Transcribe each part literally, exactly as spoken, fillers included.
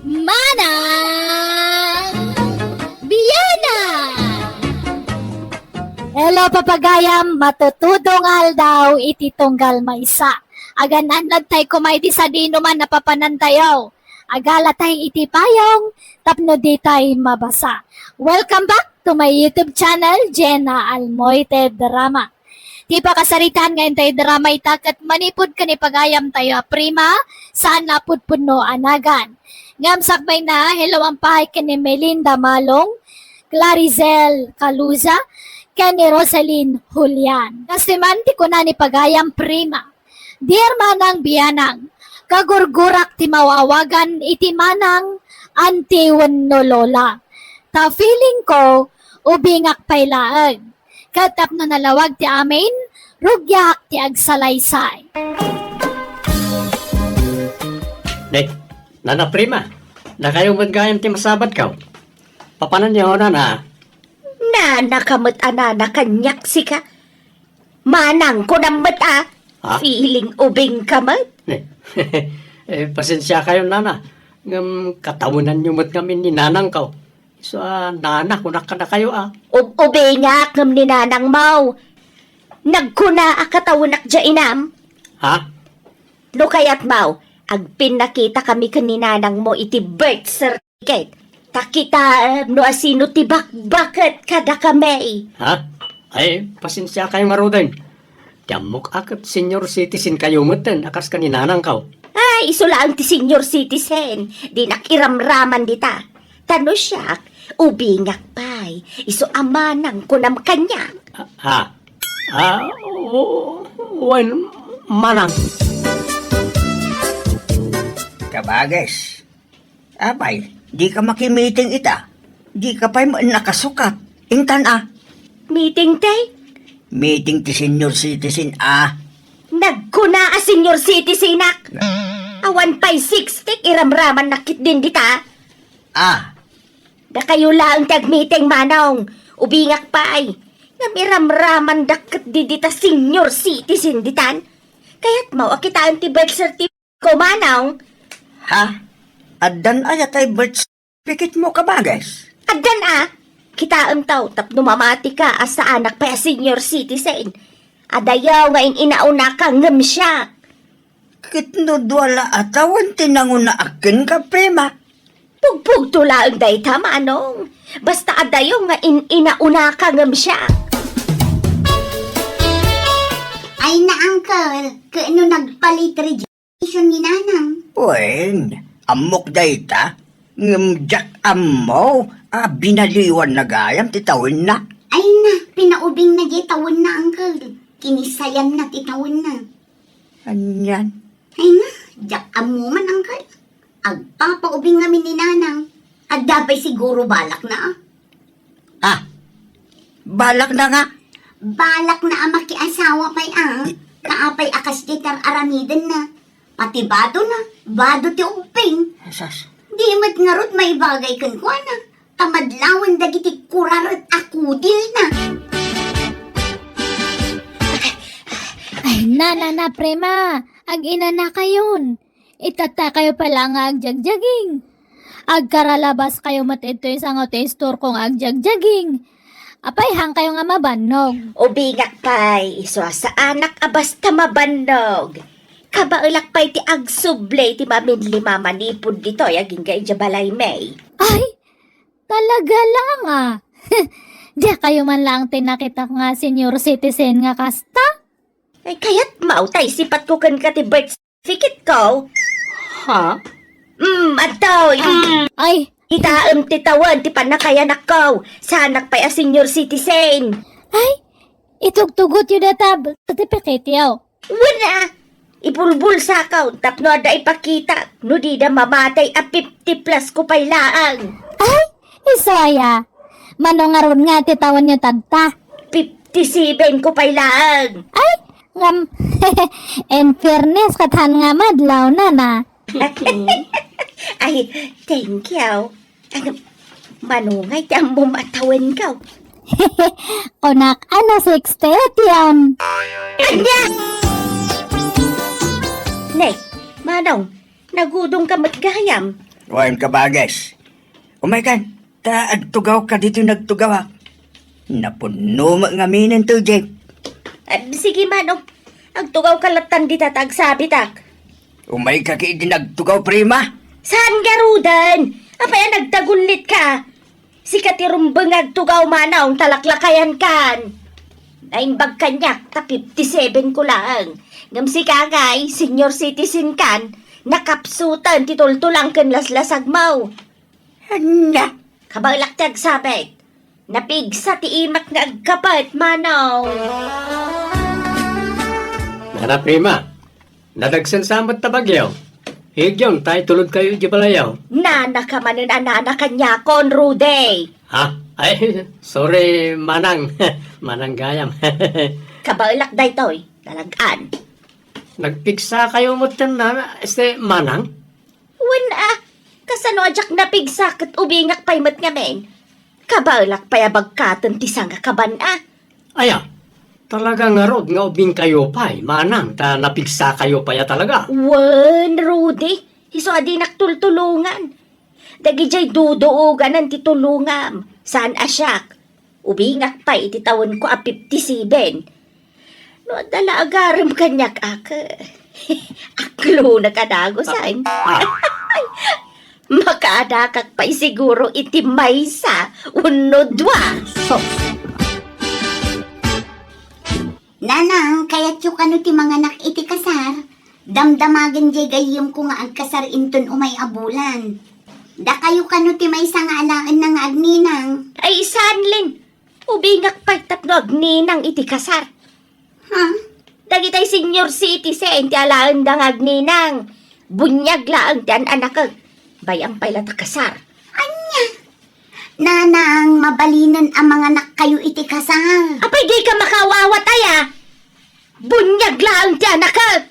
Manang Biyanan! Hello, papagayam! Matutudong aldaw iti tunggal maysa. Agan-annadtay koma iti sadinoman a papanantayo. Agalatay iti payong tapno ditay mabasa. Welcome back to my YouTube channel, Jenna Almoite Drama. Ti pakasaritaan nga intay drama ita ket manipud ken ni pagayamtayo a Prima, saan a pudpudno a nagan. Ngem sakbayna, hello, ampahay ken ni Melinda Malong, Clarizel Caluza, ken ni Roselyn Julian. Kastoy man ti kuna ni pagayam Prima, "Dear Manang Biyanang, kagurgurak ti maaw-awagan iti manang, anti wenno lola. Ta feeling ko, ubingak pay laeng. Ket tapno nalawag ti amin, rugiak ti agsalaysay." Ne, Nana Prima, dakayo met gayam ti masabatko. Papananyo, Nana? Nanaka met a nana kaniak sika. Manang, kunam met a. Ha? Feeling ubingka met. Eh, pasensiakayo, Nana. Ngem katawenanyo met ngamin ni nanangko. Isu a nana, kunak kadakayo a. Ub-, ubingak ngem ni nanangmo. Nagkuna a katawenak dia, inam. Ha? No kayatmo, agpinnakitakami ken ni nanangmo iti birth certificate. Ta kitaem no asino ti bakbaket kadakami. Ha? Ay, pasensiakayo ngaruden. Ti ammok a ket senior citizen kayo metten a kas ken ni nanangko. Ay, isu laeng ti senior citizen. Dinak iramraman dita. Ta no siak, ubingak pay. Isu a manang kunam kaniak. Ha? Ah, o-, wen, manang. Kabages. Apay, dika makimiting ita. Dika pay met nakasukat. Intan a. Meeting ti? Meeting ti senior citizen a. Nagkuna a senior citizenak. Awan pay sixty iramramannak ketdin dita. Ah. Dakayo laeng ti agmeeting, manong. Ubingak pay. Ngem iramramandak ketdi dita senior citizen ditan. Kayatmo a kitaen ti birth certificate ko, manong? Ha? Addan aya tay birth certificate mo, kabages? Addan a. Kitaem taw tapno mamatika a saanak pay a senior citizen. Adayo nga in-inaunaka ngem siak. Ket no dua la a tawen ti nangunaak kenka, Prima? Pugpugto laeng dayta, manong. Basta adayo nga in-inaunaka ngem siak. Ay na, uncle, ket no nagpa-late registration ni nanang? Wen, ammok dayta. Ngem diak ammo a binaliwan na gayam ti tawenna. Ay na, pinaubingna diay tawenna, uncle. Kinisayanna ti tawenna. Anian? Ay na, diak ammo man, uncle. Agpapaubing ngamin ni nanang. Adda pay siguro balakna, a. Ah, balakna nga? Balakna a makiasawa pay, a. Kaapay a kasdiay ti ar-aramidenna. Pati badona, bado ti ubbing. Asas. Di met ngarud maibagay kenkuana. Ta madlawen dagiti kuraret a kudilna. Ay, na, na, na, Prima, ag-inanakayon. Itattakayo pay la nga agjagjaging. Agkaralabaskayo met ditoy sango ti istorko nga agjagjaging. Apay, haankayo nga mabannog? Ubingak pay, isu a saanak a basta mabannog. Kabaelak pay ti agsubli ti maminlima manipud ditoy agingga idiay balaymi. Ay, talaga lang, a. Diakayo man laeng ti nakitak nga senior citizen nga kasta? Ay, kayatmo ta isipatko kenka ti birth certificate ko? Ha? Mm, adtoy. Mm. Ay. Kitaem ti tawen ti pannakayanakko. Saanak pay a senior citizen. Ay, itugtugotyo dayta birth certificate-yo. Wen a, ibulbulsako tapno adda ipakita no dida mamatay a fifty plus ko pay laeng. Ay, isu aya. Mano ngarud nga ti tawenyo tatta? Fifty-seven ko pay laeng. Ay, ngem, in fairness, ket haan nga madlaw, nana. Ay, thank you. Ano, mano ngay ti ammom a tawenko? Kunak a no sixty-eight yon. Ania? Ne, manong, Nagudongka met gayam. Wen, kabages. Umaykan, ta agtugawka ditoy nagtugawak. Napunno met ngamin ti jeep. Ah, sige, Manong. Agtugawka lattan dita ta agsabitak. Umayka ket idi nagtugaw, prima. Saan ngaruden? Apay a nagtagullitka? Sika ti rumbeng nga agtugaw, Manong, ta laklakayankan. Naimbag kaniak ta fifty-seven ko laeng. Ngem sika ngay, senior citizen kan, nakapsuten ti tultulang ken laslasagmo. Ania? Kabaelak ti agsabit. Napigsa ti imak nga agkapet, Manong. Nana, prima. Nadagsen sa met ta bagyo. Igyon, ta itulodkayo idiay balayo. Nanaka manen a nana kaniakon, Rudy. Ha? Ay, sorry, Manang. Manang gayam. Kabaelak daytoy, nalag-an. Nagpigsakayo met ken nana, este, Manang? Wen a, kasano a diak napigsa ket ubingak pay met ngamin? Kabaelak pay a bagkaten ti sangakaban a. Aya, talaga ngarud nga ubingkayo pay, Manang, ta napigsakayo pay a talaga. Wen, Rudy, isu a dinak tultulongan. Dagidiay duduoganan ti tulongam, saan a siak. Ubingak pay iti tawenko a fifty-seven. No adda la agarem kaniak, ak, aklonak a dagus, ay. Ah. Makaadakak pay siguro iti maysa wenno dua. Sus! Nanang, kayatyo kano ti manganak iti kasar? Damdamagen diay gayyemko nga agkasar inton umay a bulan. Dakayo kano ti maysa nga alaenna nga agninang? Ay, saan, Len. Ubingak pay tapno agninang iti kasar. Ha? Dagitay senior citizen ti alaenda nga agninang. Buniag laeng ti an-anakek. Bay-am pay la ta kasar. Ania? Nanang, mabalinen a manganakkayo iti kasar. Apay, dika makaawawat aya? Buniag laeng ti anakek.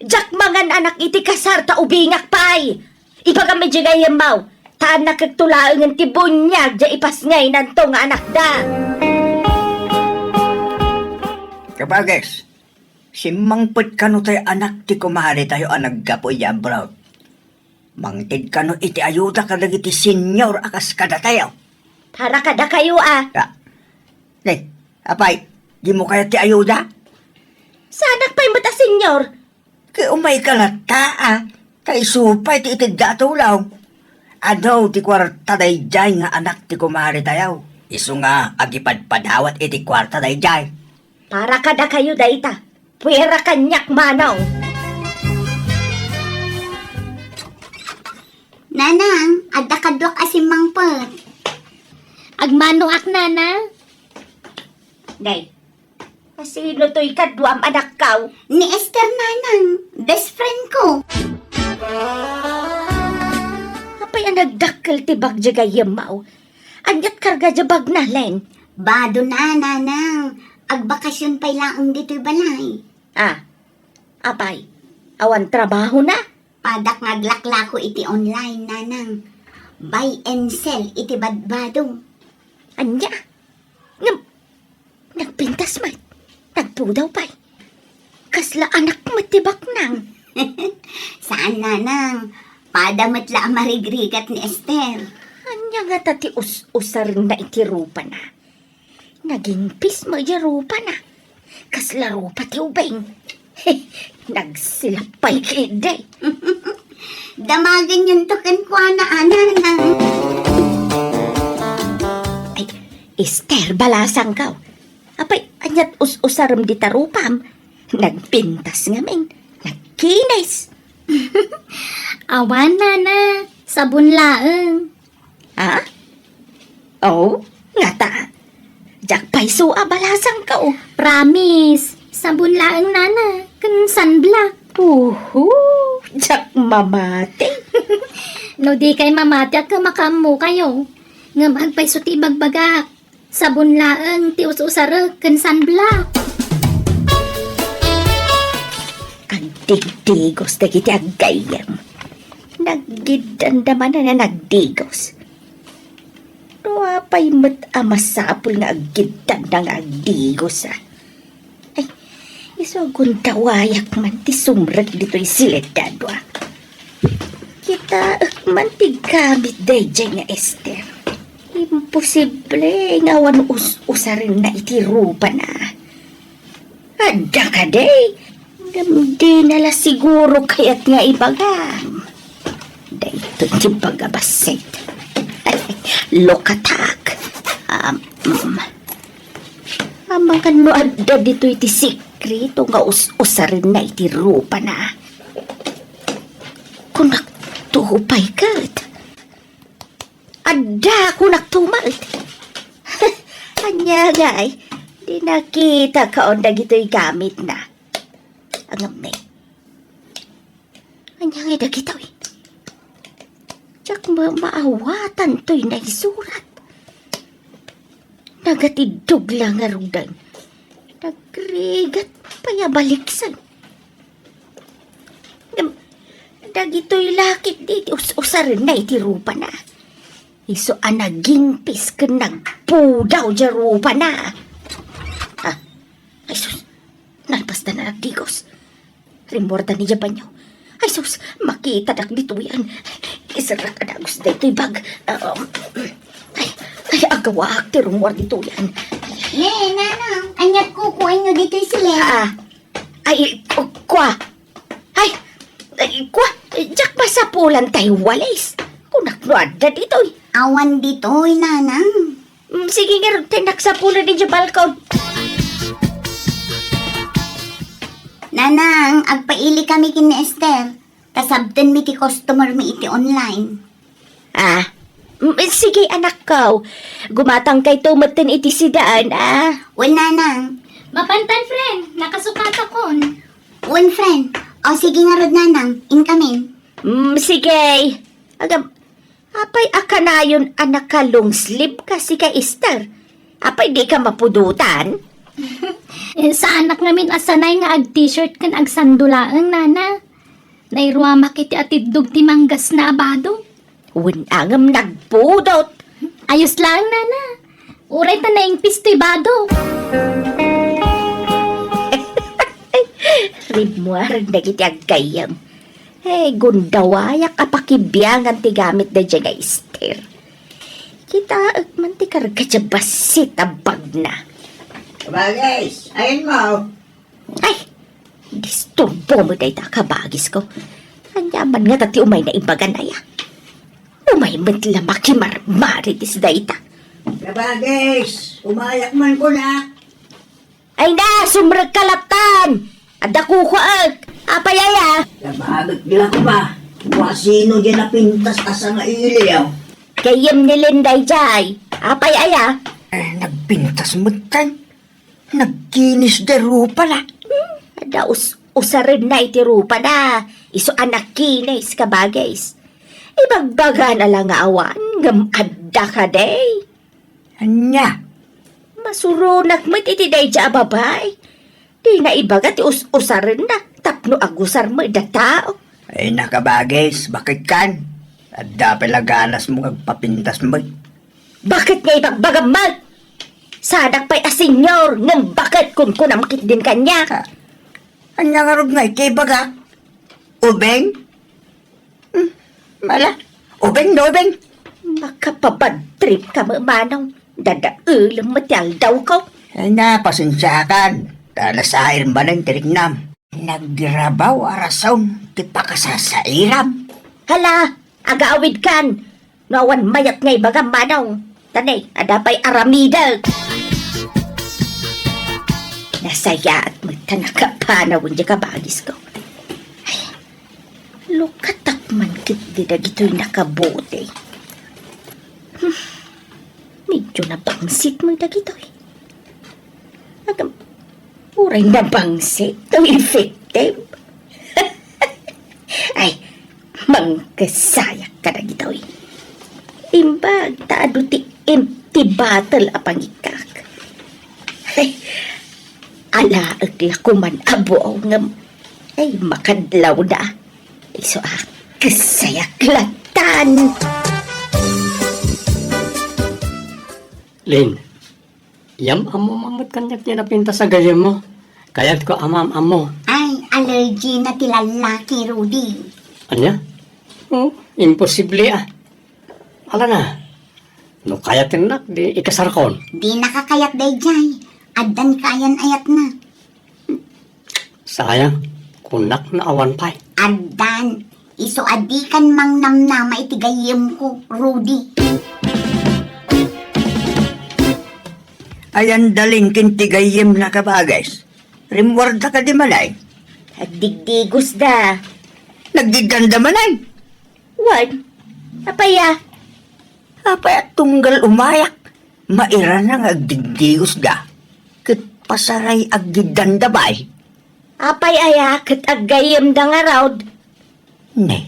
Diak mangan-anak iti kasar ta ubingak pay. Ibagam idiay gayyemmo, ta annakekto laengen ti buniag diay ipasngaynanto nga anakda. Kabages, simmangpet kano tay anak ti kumaretayo a naggapu idiay abroad? Mangted kano iti ayuda kadagiti senior a kas kadatayo? Para kadakayo a. Ah, ne, apay, dimo kayat ti ayuda? Saanak pay met a senior. Ket umayka latta a, ta isu pay ti itedda a tulong. Adu ti kuarta daydiay nga anak ti kumaretayo. Isu nga agipadpadawat iti kuarta daydiay. Para kadakayo dayta. Puera kaniak, Manong. Nanang, adda kaduak a simmangpet. Agmanoak, Nana. Day, asino toy kaduam, anakko? Ni Esther, Nanang, best friend ko. Apay a nagdakkel ti bag diay gayyemmo? Aniat karga diay bagna, Len? Bado na, Nanang. Agbakasyon pay laeng ditoy balay. Ah, apay, awan trabahona? Padak nga aglaklako iti online, Nanang. Buy and sell iti badbado. Ania? Ngem, nagpintas met? Nagpudaw pay? Kasla anak met ti baknang? Saan, Nanang. Pada met la a marigrigat ni Esther. Ania ngata ti us-usarenna iti rupana? Nagingpis met diay rupana. Kasla rupa ti ubing. Nagsilap pay ketdi. Damagenyonto kenkuana, Nanang. Ay, Esther, balasangko. Apay, aniat us-usarem dita rupam? Nagpintas ngamin. Nagkinis. Awan, Nana. Sabon laeng. Ha? Oh, ngata. Diak pay isu a balasangko. Promise. Sabon laeng, Nana. Ken sunblock. Uhu, diak mamati. No dikay mamati, agka makaammokayo. Ngem agpayso ti ibagbagak. Sabon laeng ti us-usarek ken sunblock. Agdigdigos dagiti aggayyem. Naggiddanda manen a nagdigos. No apay met a masapul nga aggiddanda nga agdigos, a? Ay, isu a gundawayak man ti sumrek ditoy sileddadua. Kitaek man ti gamit daydiay nga Ester. Imposible nga awan us-usarenna iti rupana. Adda kadi, ngem dina la siguro kayat nga ibagam. Daytoy ti baga bassit. Look at that. Um, mm. Amangan no adda ditoy ti sikreto nga us-usarenna iti rupana. Kunak to pay ket. Adda, kunak to met. Ania ngay, di nakita kaon dagitoy gamitna. Ngem ne. Ania ngay dagitoy? Diak ma-, maawatan toy naisurat. Nagatiddog la ngaruden. Nagrigat pay a baliksen. Ngem, dagitoy la ketdi ti us-usarenna iti rupana. Isu a nagingpis ken nagpudaw diay rupana. Ah, ay sus, nalpasda a nagdigos. Rimmuarda ni diay banio. Ay sus, makitadak ditoyen. Iserrak a dagus daytoy bag. Um, ay, ay, agawaak ti rummuar ditoyen. Ne, nanang, aniat kukuenyo ditoy sileng? Ah, ay, ku-, kua. Ay, ay, kua, diak masapulan tay walis. Kunak no adda ditoy. Awan ditoy, nanang. Mm, sige ngarud, tay naksapulan idiay balkon. Nanang, agpaili kami ken ni Ester. Ta sabtenmi ti customer mi iti online. Ah, mm, sige, anakko. Gumatangkayto metten iti siudad, ah. Wen, nanang. Mapantan, friend. Nakasukatakon. Wen, friend. O, sige ngarud, nanang. Inkamin. Mm, sige. Agam-, Apay a kanayon a naka-long sleeve ka, sika, Ester? Apay dika mapudotan? Eh, saanak ngamin a sanay nga ag-t-shirt ken agsando laeng, nana. Nairuamak iti atiddog ti manggasna a bado. Wen, ngem nagpudot. Ayos laeng, nana. Uray ta naingpis toy bado. Rimmuar dagiti aggayyem. Eh, gundawayak a pakibiangan ti gamit daydiay nga Ester. Kitaek man ti karga diay bassit a bagna. Kabagis, ayanmo. Ay, disturbo met dayta, kabagisko. Ania man ngata ti umayna ibagan aya? Umay met la makimarmarites dayta. Kabagis, umayak man kunak. Ay na, sumrekka latta. Adda kukuaek. Apay aya? Kabagis la ko ba? Kua sino diay napintas a sangailiw? Gayyem ni Linda idiay. Apay aya? Eh, nagpintas metten. Nagkinis diay rupana. Hmm, adda us-, usarenna iti rupana. Isu a nagkinis, kabagis. Ibagbagana la nga awan, ngem adda kadi. Ania? Masuronak met iti daydiay a babai. Dina ibaga ti us-usarenna tapno agusar met a tao. Ay, nakabagis, baket kan? Adda pay la ganasmo nga agpapintas met. Baket nga ibagbagam met? Saanak pay a senior, ngem baket kunkunam ketdin kaniak. Ah, ania ngarud nga iti ibaga? Ubing? Hmm, mala. Ubing no ubing. Makapabad trip ka met, manong. Dadaelem met ti aldawko. Ay na, pasensiakan. Ta nasair manen ti riknam. Nagrabaw a rason ti pakasasairam. Hala, agaawidkan. No awan mayat nga ibagam, manong. Ta ne, adda pay aramidek. Nasayaat met ta nakapanawen diay kabagisko. Ay, lukatak man ketdi dagitoy nakabuti. Hmm, medyo nabangsit met dagitoy. Agam-, uray nabangsit, no effective. Ay, mangkasayak kadagitoy. Imbag ta adu ti empty bottle a pangikak. Ay, alaek la koman a buaw ngem, ay, makadlawda. Isu a, kasayak latan. Lin, yam-ammom met kaniak ti napintas a gayyemmo. Kayatko a maam-ammo. Ay, allergy na ti lallaki, Rudy. Ania? Hmm, imposible a. Alana, no kayatennak, di ikasarkon. Dinaka kayat daydiay. Addan kayan-ayatna. Sayang, kunak no awan pay. Addan, isu a dikan mangnamnama iti gayyemko, Rudy. Ayan dalin ken ti gayyemna, kabages. Rimmuarda kadi manen? Agdigdigosda. Naggiddanda manen? Wen, apay a? Apay a tunggal umayak? Mairana nga agdigdigosda. Ket pasaray aggiddanda bay. Apay aya ket aggayyemda ngarud? Ne.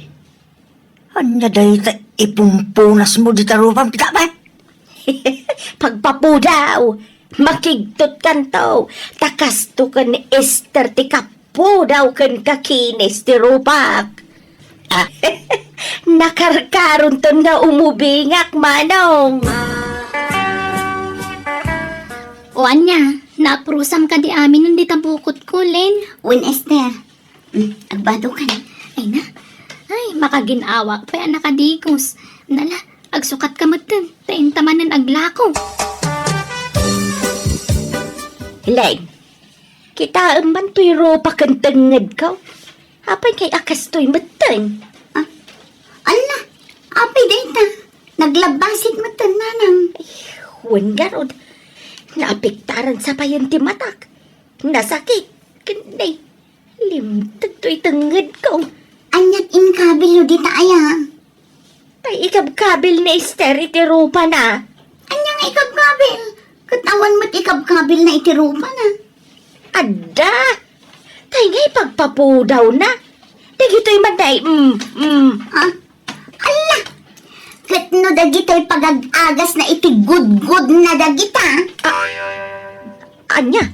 Ania dayta ipumpunasmo dita rupam, kita bay? Pagpapudaw, makigtotkanto, ta kasto ken ni Esther ti kap- Pudaw ken kakinis ti rupak. Ah, nakarkaronton nga umubingak, Manong. O ania, naaprusam kadi amin dita bukotko, Len? Wen, Esther. Mm, agbado ka na. Ay na. Ay, makagin-awak pay a nakadigos. Nala, agsukat ka metten, ta inta manen aglako. Len, kitaem man toy rupak ken tengngedko. Apay ngay a kastoy metten? Ah, ala, apay dayta? Naglabbasit metten, Nanang. Ay, wen ngarud. Naapektaran sa payen ti matak. Nasakit. Ken nay, limted toy tengngedko. Aniat inkabilyo dita aya? Tay ikabkabil ni Esther iti rupana. Ania nga ikabkabil? Ket awan met ikabkabilna iti rupana. Adda! Tay nga ipagpapudawna. Dagitoy man tay, mm, mm. Ah, ala! Ket no dagitoy pagag-agasna iti gudgodna dagita? Ah, ania?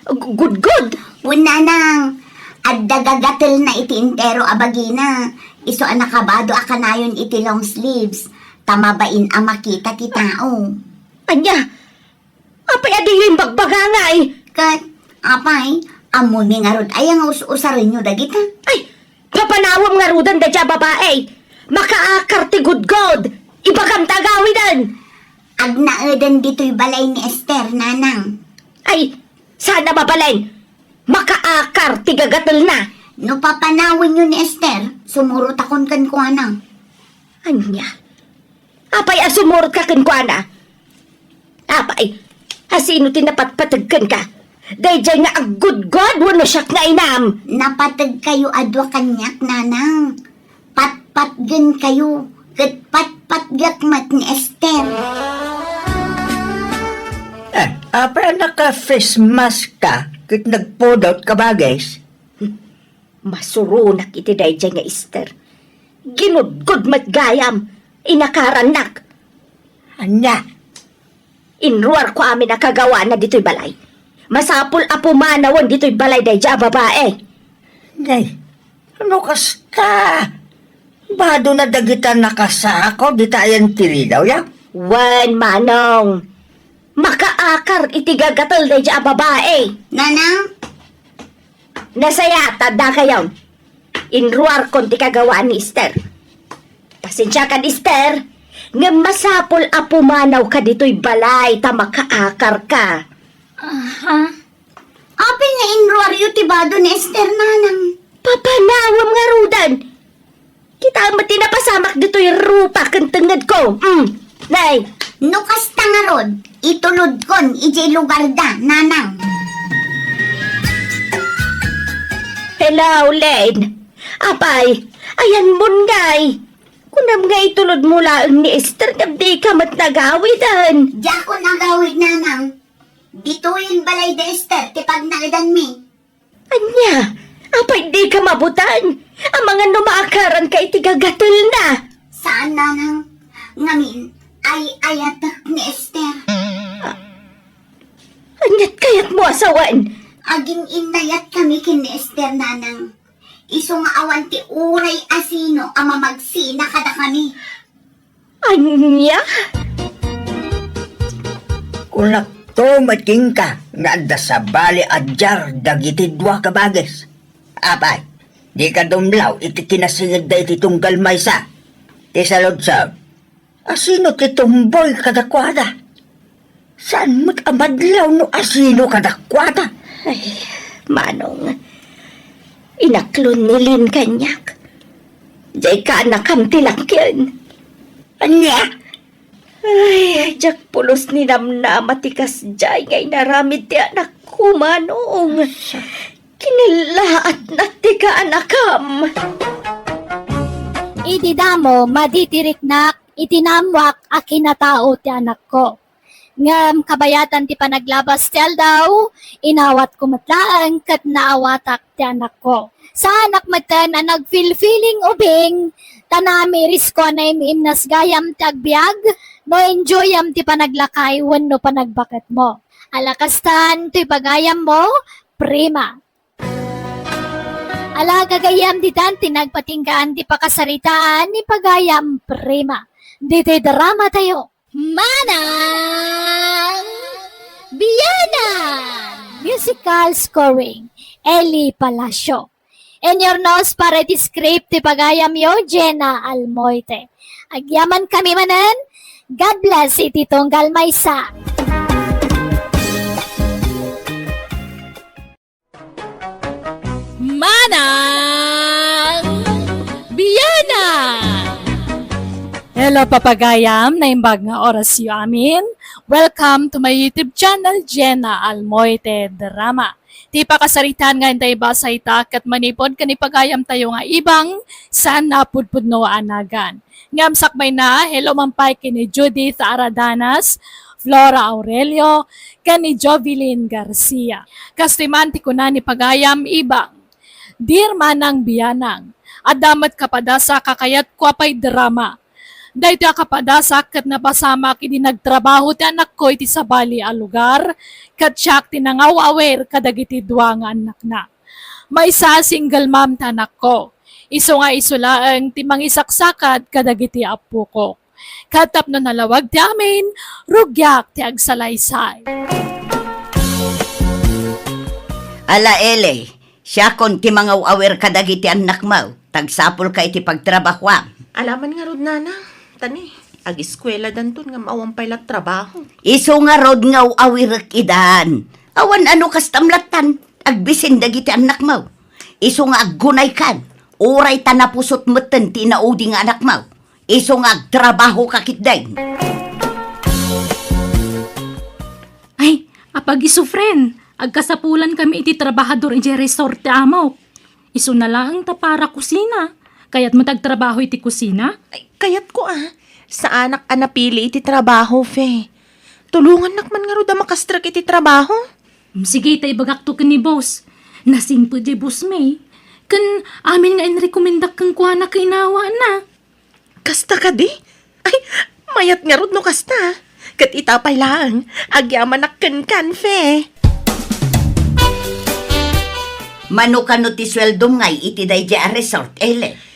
Gu-, gudgod? Wen, Nanang, adda gagatelna iti entero a bagina. Isu a nakabado a kanayon iti long sleeves, ta mabain a makita ti tao. Ania? Apay a diyo imbagbaga ngay? Ket, apay, ammomi ngarud aya nga us-usarenyo dagita? Ay, papanawem ngaruden daydiay a babai. Makaakar ti gudgod. Ibagam ta agawiden. Agnaeden ditoy balay ni Esther, Nanang. Ay, saan a mabalin? Makaakar ti gagatelna. No papanawenyo ni Esther, sumurotakon kenkuana. Ania? Apay a sumurotka kenkuana? Apay, asino ti napatpateg kenka? Daydiay nga aggudgod wenno siak nga inam? Napategkayo a dua kaniak, Nanang. Patpatgenkayo, ket patpatgek met ni Esther. Eh, apay a naka-face mask ka ket nagpudot ka, bages? Masuronak iti daydiay nga Esther. Ginudgod met gayam, inakarannak. Ania? Inruarko amin a kagawana ditoy balay. Masapul a pumanawen ditoy balay daydiay a babai. Nay, no kasta, badona dagita nakasako dita ayan ti ridaw, ya? Wen, Manong. Makaakar iti gagatel daydiay a babai. Nanang? Nasayaat, adda kayon. Inruarkon ti kagawaan ni Esther. Pasensiakan, Esther, ngem masapul a pumanawka ditoy balay ta makaakarka. Aha. Apay nga inruaryo ti bado ni Esther, Nanang? Papanawem ngaruden. Kitaem met ti napasamak ditoy rupak ken tengngedko. Mm. Nay. No kasta ngarud, itulodkon idiay lugarda, Nanang. Hello, Len. Apay, ayanmon ngay. Kunam nga itulodmo laeng ni Esther ngem dika met nagawiden. Diakon agawid, Nanang. Ditoyen balay da Esther ti pagnaedanmi. Ania? Apay dika mabutan? Amangan no maakaranka iti gagatelna. Saan, Nanang. Ngamin, ay-ayatek ni Esther. Aniat kayatmo a sawen? Agin-innayatkami ken ni Esther, Nanang. Isu nga awan ti uray a sino a mamagsina kadakami. Ania? Kunakto met kenka nga adda sabali a diar dagiti dua ka bages. Apay, dika dumlaw iti kinasingedda iti tunggal maysa. Ti saludsod, asino ti tumboy kadakuada? Saan met a madlaw no asino kadakuada? Ay, Manong, inaklon ni Lin kaniak. Diay kaanakam ti nakken. Ania? Ay, diak pulos ni namnama ti kasdiay nga inaramid ti anakko, Manong. Kinallaatnak ti kaanakam. Idi damo, madi ti riknak iti naammoak a kinatao ti anakko. Ngem kabayatan ti panaglabas ti aldaw, inawatko met laeng ket naawatak ti anakko. Saanak metten a nagfilfiling ubing, ta naamirisko a naim-imnas gayam ti agbiag, no enjoyam ti panaglakay wenno panagbaketmo. Ala kastan, toy pagayammo, Prima. Ala, gagayyem, ditan ti nagpatinggaan ti pakasaritaan ni pagayam Prima. Ditoy drama tayo. Manang Biyanan! Musical scoring, Eli Palacio. Inyurnos para iti script ti pagayamyo, Jenna Almoite. Agyaman kami manen, God bless iti tunggal maysa. Manang Biyanan! Hello, papagayam, naimbag nga orasyo amin. Welcome to my YouTube channel, Jenna Almoite Drama. Ti pakasaritaan nga intay basa ita ket manipud ken ipagayam tayo nga ibang saan a pudpudno a nagan. Ngem sakbayna, hello man pay ken ni Judith Aradanas, Flora Aurelio, ken ni Jovelyn Garcia. Kastoy man ti kuna ni pagayam ibang, Dear Manang Biyanang, adda met kapadasak a kayatko a paidrama. Daytoy a kapadasak ket napasamak idi nagtrabaho ti anakko iti sabali a lugar, ket siak ti nangaw-awir kadagiti dua nga annakna. Maysa, single mom ti anakko. Isu nga isu laeng ti mangisaksakad kadagiti appokok. Ket tapno nalawag ti amin, rugiak ti agsalaysay. Ala, Eli, siakon ti mangaw-awir kadagiti annakmo. Tagsapulka iti pagtrabahoam. Ala man ngarud, Nanang. Tani, agiskueladanton ngem awan pay la trabaho. Isu ngarud nga aw-awirek idan. Awan a no kastam lattan, agbisin dagiti annakmo. Isu nga aggunaykan, uray ta napusot metten ti inaudi nga anakmo. Isu nga agtrabahoka ketdi. Ay, apag-isu, friend, agkasapulankami iti trabahador idiay resort ti amok. Isuna laeng ta para kusina. Kayatmo ti agtrabaho iti kusina? Ay, kayatko a. Saanak a napili iti trabaho, Fe. Tulongannak man ngarud a makastrek iti trabaho. Mm, sige, ta ibagakto ken ni boss. Nasingpet diay boss May. Ken amin nga inrekomendak kenkuana ket inawana. Kasta kadi? Ay, mayat ngarud no kasta. Ket ita pay laeng, agyamanak kenkan, Fe. Mano kano ti sueldom ngay iti daydiay a resort, Eli?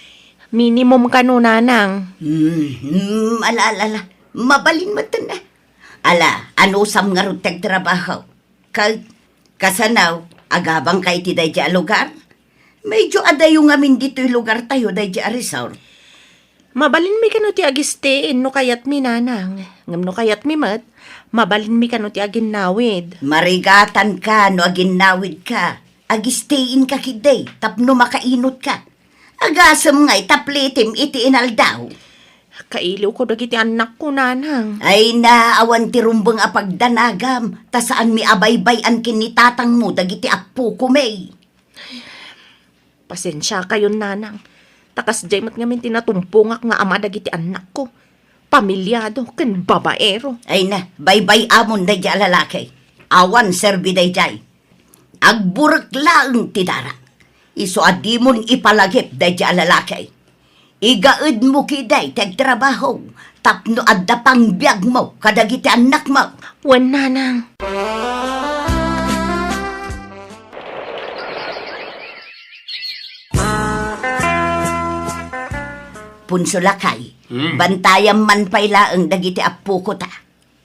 Minimum kano, Nanang. Hmm, hmm, ala, ala, ala. Mabalin metten a. Ala, anusam ngarud ti agtrabaho? Ket kasano, agabangka iti daydiay a lugar? Medyo adayo ngamin ditoy lugartayo daydiay a resort. Mabalinmi kano ti agistay no kayatmi, Nanang. Ngem no kayatmi met, mabalinmi kano ti aginnawid. Marigatanka no aginnawidka. Agistayinka ketdi tapno makainutka. Agasem ngay ta plitim iti inaldaw. Kailiwko dagiti annakko, Nanang. Ay na, awan ti rumbeng a pagdanagam, ta saanmi a baybay-an ken ni tatangmo dagiti appoko, May. Pasensiakayon, Nanang. Ta kasdiay met ngamin ti natumpongak nga ama dagiti annakko. Pamilyado ken babaero. Ay na, baybay-amon daydiay a lalaki. Awan serbi daydiay. Agburek laeng ti dara. Isu a dimon ipalagip daydiay a lalaki. Igaedmo ketdi ti agtrabaho tapno adda pangbiagmo kadagiti annakmo. Wen, Nanang. Punso lakay, Hmm. bantayam man pay laeng dagiti appoko ta.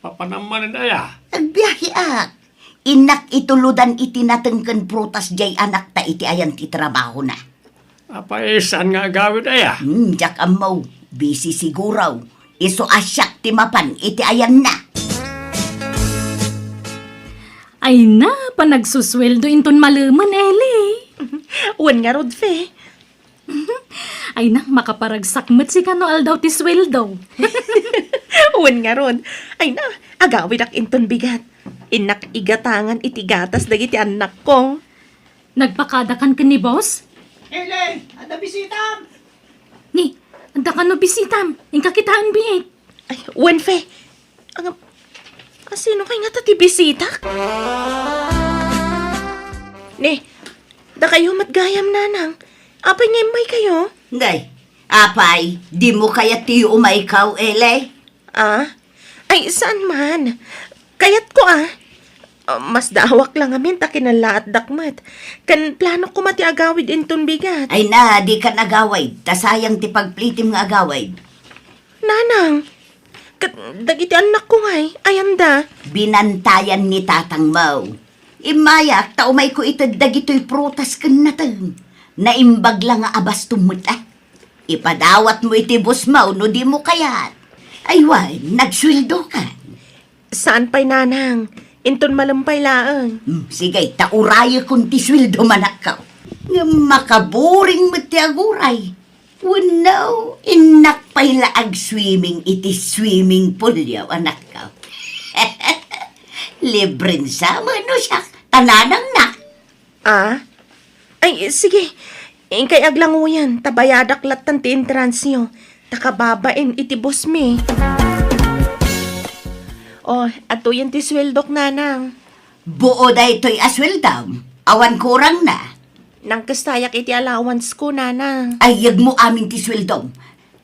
Papanam manen aya? Agbiaheak. Innak ituludan iti nateng ken prutas diay anakta iti ayan ti trabahona. Apay, saan nga agawid aya? Hmm, diak ammo. Busy siguro. Isu a siak ti mapan iti ayanna. Ay na, panagsusueldo inton malemen, Eli. Wen ngarud, Fe. Ay na, makaparagsak met sika no aldaw ti sueldo. Wen ngarud. Ay na, agawidak inton bigat. Innak igatangan iti gatas dagiti annakko. Nagpakadakan ken ni boss? Eli, adda bisitam! Ni, adda kano bisitam? Inka kitaen biit. Ay, wen, Fe. Ang, asino kay ngata ti bisitak? Ni, dakayo met gayam, nanang. Apay nga immaykayo? Nay, apay, dimo kayat ti umaykaw, Eli? Ah? Ay, saan man. Kayatko, ah. Ah, masdaawak la ngamin ta kinallaatdak met. Ken planok koma ti agawid inton bigat. Ay na, dikan agawid. Ta sayang ti pagplitim nga agawid. Nanang, ket dagiti annakko ngay, ayanda? Binantayan ni tatangmo. Immayak, ta umayko ited dagitoy prutas ken nateng. Naimbag la nga abastom met, ah. Ipadawatmo iti bossmo no dimo kayat. Ay wen, nagsueldokan. Saan pay, nanang. Inton malem pay laeng. Hmm, sige, ta urayekon ti sueldom, anakko. Ngem makaburing met ti aguray. Wenno, innak pay la agswimming iti swimming poolyo, anakko. Libren sa, wenno siak, ta nanangnak. Ah? Ay, sige. Inkay aglanguyan, ta bayadak lattan ti entransyo. Ta kababain iti bossmi. Oh, adtoyen ti sueldok, nanang. Buo daytoy a sueldom. Awan kurangna. Nangkestayak iti allowance ko, nanang. Ay, yegmo amin ti sueldom.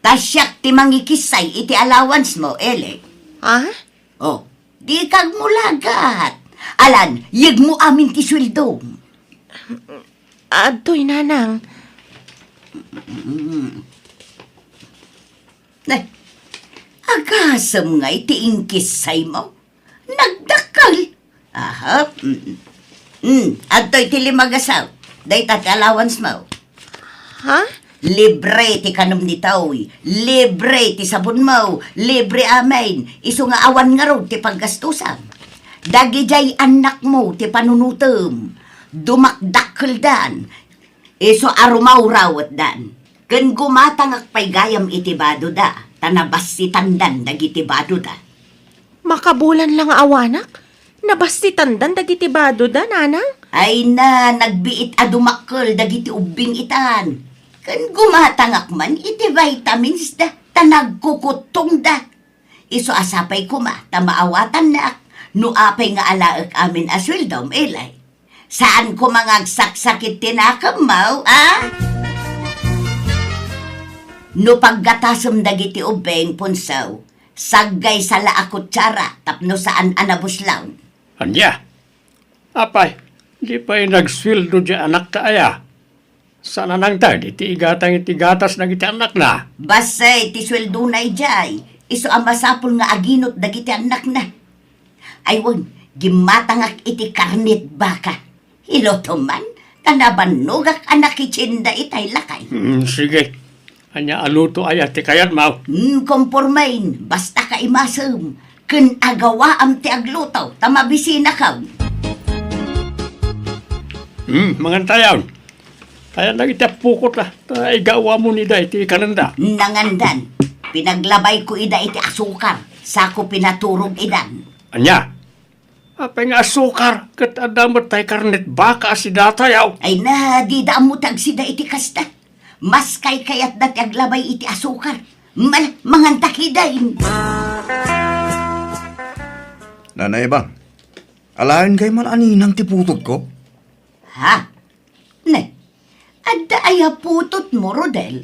Ta siak ti mangikissay iti allowance mo, Eli. Ha? Oh, dika agmulagat. Alan, yegmo amin ti sueldom. Adtoy, nanang. Mm. Eh, agasem ngay ti inkissay mo? Nagdakkel. Aha. Mm. Mm, adtoy ti lima nga saok. Dayta ti allowance mo. Ha? Libre ti kanem ni Toy, libre ti sabonmo, libre amin, isu nga awan ngarud ti paggastusam. Dagidiay annakmo ti panunotem, dumakdakkeldan, isu a rumawrawetdan. Ken gumatangak pay gayam iti badoda, ta nabassitandan dagiti badoda. Makabulan la nga awanak? Nabassitandan dagiti badoda, nanang? Ay na, nagbiit a dumakkel dagiti ubbing itan. Ken gumatangak man iti vitamins da, ta nagkukuttongda. Isu a sapay koma ta maawatannak no apay nga alaek amin a sueldom, Eli. Saan koma nga agsaksakit ti nakemmo, a? No paggatasem dagiti ubbing, Punsaw, saggaysa la a kutsara tapno saan a nabuslaw. Ania? Apay, di pay nagsueldo diay anakta aya? Saan a nangted iti igatang iti gatas dagiti annakna? Bassit ti sueldona idiay, isu a masapul nga aginot dagiti annakna. Ay wen, gimmatangak iti karnet baka. Ilutom man, ta nabannogak a nakitsinda itay lakay. Hmm, sige. Ania a luto aya ti kayatmo? Hmm, kompormen, basta kaimasem, ken agawaam ti agluto, ta mabisinakon. Hmm, mangantayon. Ayan dagiti appokot, a, ta igawamon ida iti kanenda. Nangandan, pinaglabayko ida iti asukar, sako pinaturog idan. Ania? Apay nga asukar, ket adda met tay karnet baka a sidatayaw. Ay na, dida ammo ti agsida iti kasta. Mas kaykayatda ti aglabay iti asukar. Mal-, manganta kidin. Nanay Bang, alaen kay man a ninang ti putotko? Ha? Ne, adda aya putotmo, Rodel?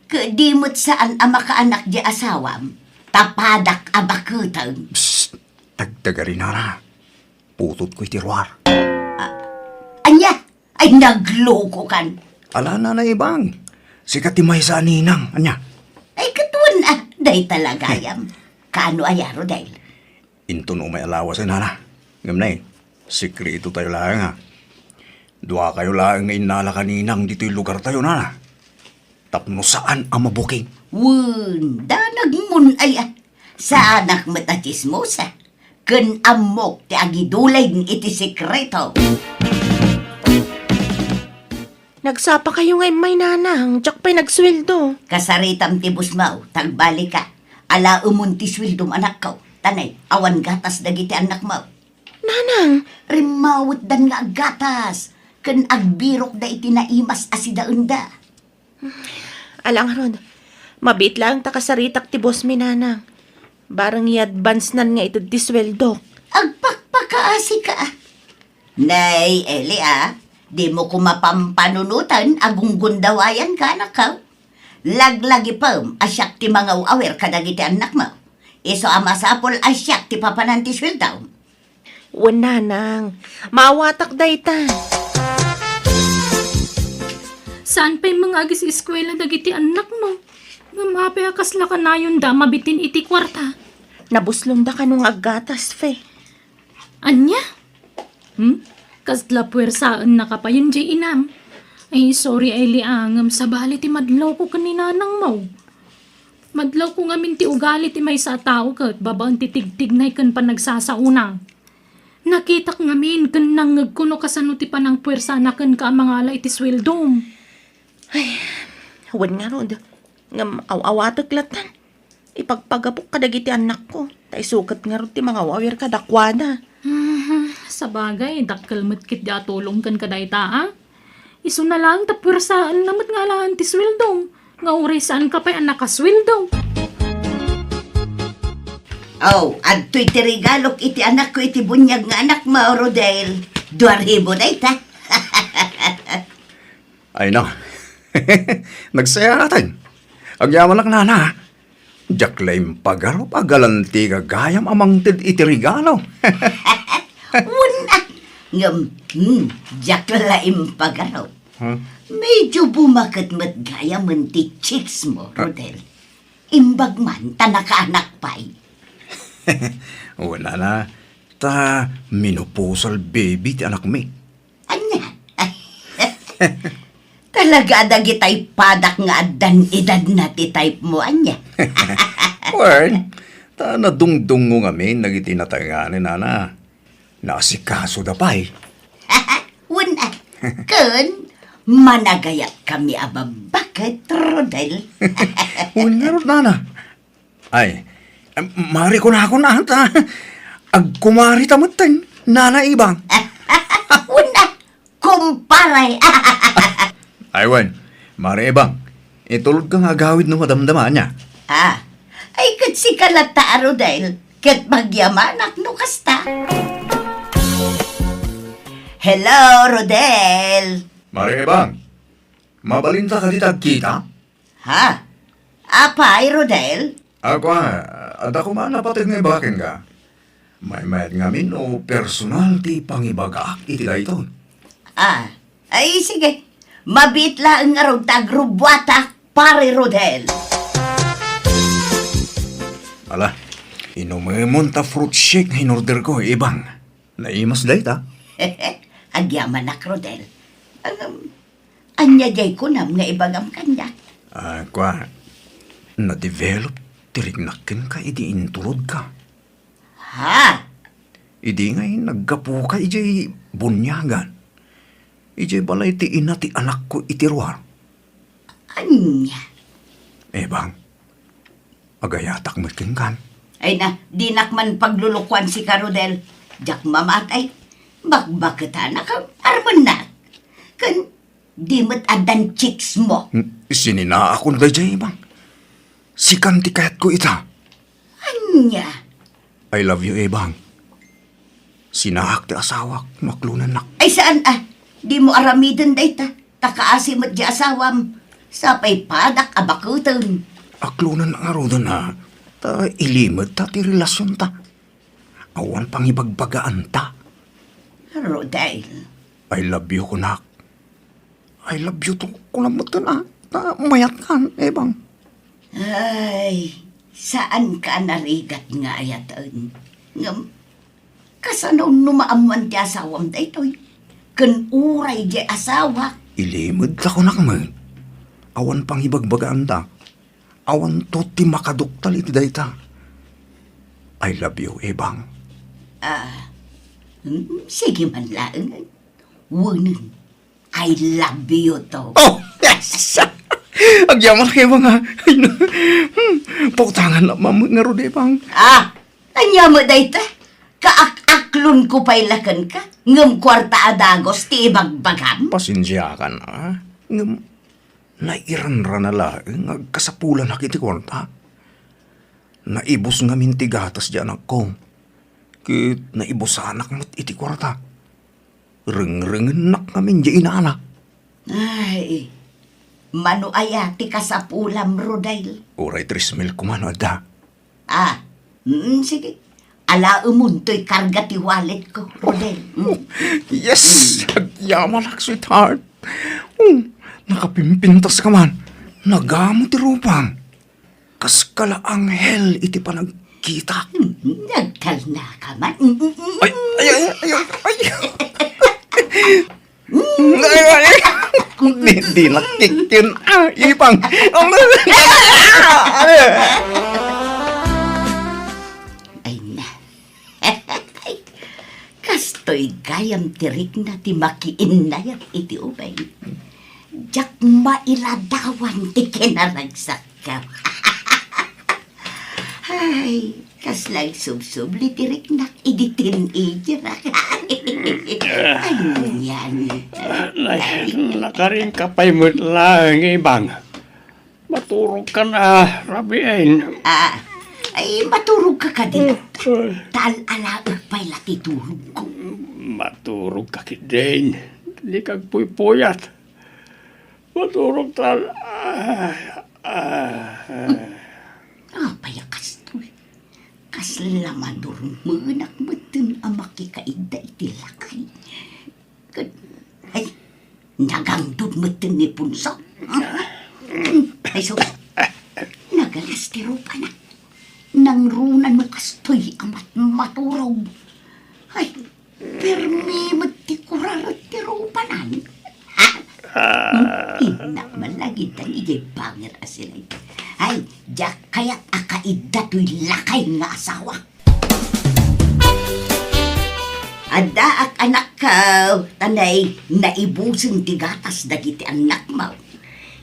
Ket di met saan a makaanak di asawam, ta padak a baketen. Psst! Tagtagari, nana. Putotko iti ruar. Ania? Ay, naglokokan. Ala, Nanay Ibang. Sika ti maysa a ninang. Ania? Ay, ket wen a, dayta la gayam. Kaano aya, Rodel? Inton umay a lawas, nana. Ngem nay, sekreto tayo laeng, a. Duakayo laeng nga innala ka ninang ditoy lugar tayo, nana. Tapno saan a mabuking. Wen, danagmon aya. Saanak met a tsismosa. Ken ammok ti agiduling iti sekreto. Nagsapakayo nga immay, Nanang. Diak pay nagsueldo. Kasaritam ti busmaw, ta agbalika. Alaemon ti sueldom, anakko. Tanay, awan gatas dagiti annakmo. Nanang! Rimmawetdan nga aggatas, ken agbirokda iti naimas a sidaenda. Ala ngarud, mabiit laeng ta kasaritak ti boss mi, Nanang. Bareng i-advance-nan nga ited ti sueldok. Agpakpakaasika. Nay, Eli, a, dimo koma pampanunoten a gunggundawayanka, anakko. Laglagipem a siak ti mangaw-awir kadagiti annakmo. Isu a masapul a siak ti papanan ti sueldom. Wen, Nanang. Maawatak dayta. Saan pay nga agis-eskuela dagiti annakmo? Ngem apay a kasla kanayonda a mabitin iti kuarta? Nabuslongda kano nga aggatas, Fe. Ania? Hmm? Kasla puersaennaka payen diay inam? Ay, sorry, Eli, a, ngem sabali ti madlawko ken ni nanangmo. Madlawko ngamin ti ugali ti maysa a tao ket babaen ti tigtignay ken panagsasaona. Nakitak ngamin ken nangngegko no kasano ti panangpuersana kenka a mangala iti sueldom. Ay, wen ngarud. Ngem aw-awatek latta. Ipagpagapok kadagiti annakko, ta isu ket ngarud ti mangaw-awir kadakuada. Hmm, sabagay, dakkel met ketdi a tulong kenka dayta, a? Isuna laeng ta puersaenna met nga alaen ti sueldom, nga uray saanka pay a nakasueldo. Aw, adtoy ti regalok iti anakko iti buniag nga anakmo, Rodel. Dua ribu dayta. Ay, no. Nagsayaaten. Agyamanak, nana. Diak la impagarup a galanti gagayam a mangted iti regalo. Wen, a, ngem, hmm, diak la impagarup. Huh? Medyo bumaket met gayamen ti cheeks mo, Rodel. Imbag man ta nakaanak pay. Wen, a, ta menopausal baby ti anakmi. Ania? Talaga a dagitay padak nga addan edadna ti type mo, ania? Wen, ta nadungdungngo ngamin dagiti natengnganen, nana. Naasikasoda pay. Wen, a, ken managayatkami a babbaket, Rodel. Wen ngarud, nana. Ay, em, mari kunakon ata. Agkumarita metten, Nana Ibang. Wen, a, kumpare. Ay, wen, Mari Ibang, itulodka nga agawid no madamdama, ania? Ah, ay, ket sika latta a Rodel, ket magyamanak no kasta. Hello, Rodel. Mari Ibang, mabalinta kadi ti agkita? Ha? Apay, Rodel? A, kua, adda koma a napateg nga ibaga kenka. Maymayat ngamin no personal ti pangibagaak iti daytoy. Ah, ay, sige. Mabiit laeng ngarud ta agrubbuatak, Pare Rodel. Ala, inumemon ta fruit shake nga inorderko, Ibang. Naimas dayta. Agyamanak, Rodel. Ngem, ania diay kunam nga ibagam kaniak? Ah, kua, na-develop ti riknak kenka idi inturodka. Ha? Idi ngay naggapuka idiay buniagan, idiay balay ti ina ti anakko iti ruar. Ania? Ebang, agayatak met kenkan. Ay na, dinak man paglulukuan sika, Rodel. Diak mamatay. Bakbaketanak a armennak. Ken di met addan chicks mo. Hmm, sininaakon daydiay, Ebang. Sikan ti kayatko ita. Ania? I love you, Ebang. Sinaak ti asawak no aklonennak. Ay, saan a? Dimo aramiden dayta. Ta kaasi met diay asawam. Sapay padak a bakuten. Aklonen ngaruden a. Ta ilimedta ti relasionta. Awan pangibagbagaanta. Rodel. I love you, kunak. I love you too, kunam metten a. Ta mayatkan, Ebang. Ay, saanka a narigat nga ayaten. Ngem, kasano no maammoan ti asawam daytoy? Ken uray diay asawak. Ilimedta, kunak met. Awan pangibagbagaanta. Awanto ti makaduktal iti dayta. I love you, Ibang. Ah, mm, sige man laeng. Wenno, I love you too. Oh, yes! Agyamanak, Ibang, a. Ay, na. Hmm, pautangan na mamut ngarud, Ibang. Ah, ania met dayta? Kaak-aklonko pay la kenka, ngem kuarta a dagus ti ibagbagam? Pasensiakan, a. Ngem, nairanrana laeng nga agkasapulanak iti kuarta. Naibus ngamin ti gatas ti anakko, ket naibusanak met iti kuarta. Rengrengennak ngamin diay inana. Ay, mano aya ti kasapulam, Rodel? Uray tres mil koma no adda. Ah, mm, sige. Alaemonto ti karga ti wallet ko, Rodel. Mm. Yes! Agyamanak, sweetheart. Oh, nakapimpintas ka man. Nagamo ti rupam. Kas ka la anghel iti panagkita. Mm, nagtalna ka man. Mm, mm, mm. Ay, ay, ay, ay, ay, ay. Ay, ay, ay. Di, di nakikkin. Ah, Ibang. Ay, na. Kastoy gayam ti rikna ti makiinnayat iti ubing. Diak mailadawan ti kinaragsakko. Ay, kasla agsubsubli ti riknak idi teenager. Anian? Ay, nakarinka pay met laeng, Ibang. Maturogkan a rabiin. Ah, ay, maturogka kadi. Ay. Ta al-alaek pay la ti turogko. Maturogka ketdin. Dika agpuypuyat. Maturogtan. Ah, ah, ah. Apay a kastoy? Kasla madurmenak metten a makikaidda iti lakay. Ket, ay, nagangdud metten ni Punso. Ay, sus. Nagalas ti rupana. Nangruna no kastoy a mat-, maturog. Ay, permi met ti kuraret ti rupanan. Ha? Ah. Innak man lagi tan idiay bangir a silay. Ay, diak kayat a kaidda toy lakay nga asawa. Addaak, anakko, ta nay, naibusen ti gatas dagiti annakmo.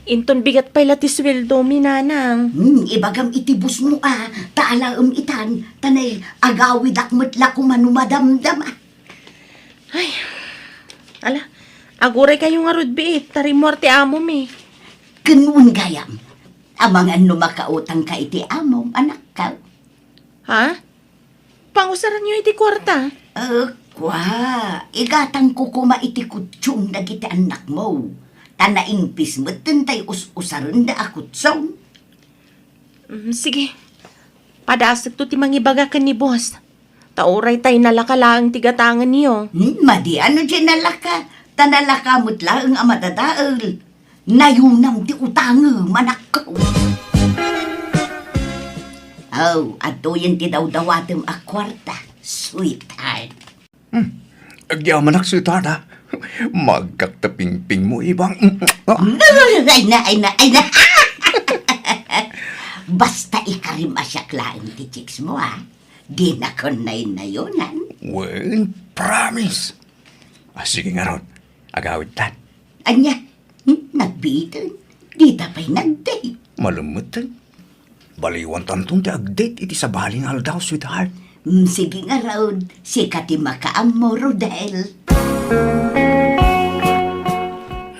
Inton bigat pay la ti sueldomi, nanang. Hmm, ibagam iti bossmo a, ta alaem itan, ta nay, agawidak met la koma no madamdama. Ay, ala, aguraykayo ngarud biit, ta rimmuar ti amomi. Ken wen gayam, amangan no makautangka iti amom, anakko. Ha? Pangusaranyo iti kuarta? Eh, kua, igatangko koma iti kutsong dagiti annakmo. Ta naingpis metten tay us-usarenda a kutsong. Mm, sige. Padasekto ti mangibaga ken ni boss. Ta uray tay nalaka laeng ti gatangenyo. Hmm, madi no diay nalaka. Ta nalaka met laeng a madadael. Nayunam ti utangem, anakko. Oh, adtoyen ti dawdawatem a kuarta, sweetheart. Hmm. Agyamanak, sweetheart, a. Magkakta pingpingmo, Ibang. Hmm. Ah. Ay na, ay na, ay na. Basta ikarim a siak laeng ti chicks mo, a. Dinakon naynayunan. Wen, promise. Ah, sige ngarud. Agawidtan. Ania? Hmm? Nagbiiten? Dita pay nag-date. Malem metten. Baliwantanton ti ag-date iti sabali nga aldaw, sweetheart. Mm, sige ngarud, sika ti makaammo, Rodel.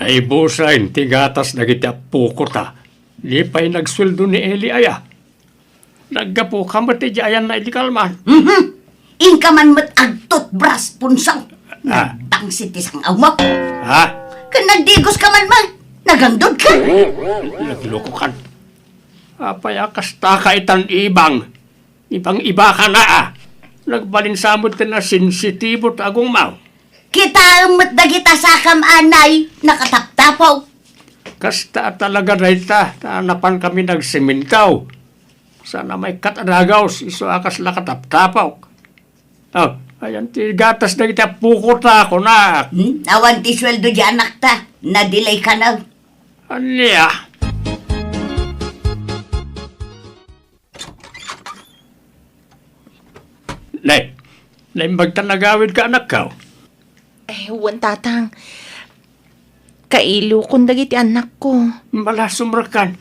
Ay, busay, ti gatas dagiti appokota. Di pay nagsueldo ni Eli aya. Naggapuka met idiay ayanna idi kalman. Mhm. Inka man met agtutbras, Punso. Ah. Nagbangsit ti sang-awmo. Ha? Ken nagdigoska man met. Nagangdudka. Naglokokan. Apay a kastaka itan, Ibang? Ibang-ibaka na, a. Nagbalin sa met ti nasensitibo ti agongmo. Kitaem met dagita sakam, anay, nakataptapok. Kasta a talaga dayta, ta napankami nagsemento. Saan a maikkat a dagus, isu a kasla kataptapok. Oh, ayan ti gatas dagiti appokota, kunak. Hmm? Awan ti sueldo di anakta, nadilayka na. Ania? Ne, naimbag ta nagawidka, anakko? Eh, wen, Tatang. Kailokon dagiti annakko. Mala, sumrekkan.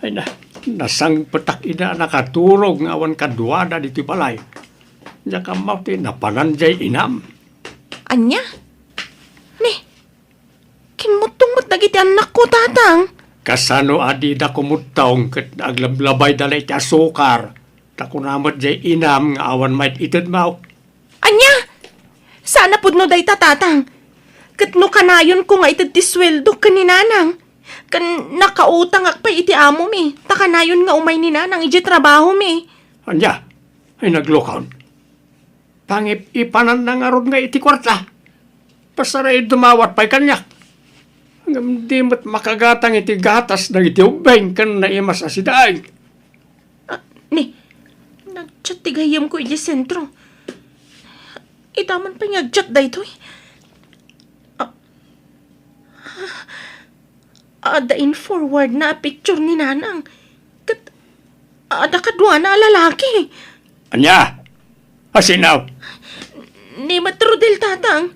Ay na, nasangpetak ida a nakaturog nga awan kaduada ditoy balay. Diak ammo ti napanan diay inam. Ania? Ni, kimmuttong met dagiti annakko, Tatang. Kasano a dida kumuttong ket aglablabayda la iti asukar? Ta kuna met diay inam nga awan maid-itedmo. Ania? Saan a pudno dayta, Tatang. Ket no kanayonko nga ited ti sueldo ken ni Nanang, ken nakautangak pay iti amomi, ta kanayon nga umay ni Nanang idiay trabahomi. Ania? Ay, naglukon. Pangip-ipananna ngarud nga iti kuarta. Pasaraid dumawat pay kaniak. Ngem di met makagatang iti gatas dagiti ubbing ken naimas a sidaig. Ah, ni, nag-chat ti gayyemko idiay sentro. Ita man pay nga ag-chat daytoy. Ah, adda in-forwardna a picture ni Nanang. Ket adda kaduana a lalaki. Ania? Asino? Ni met Rodel, Tatang.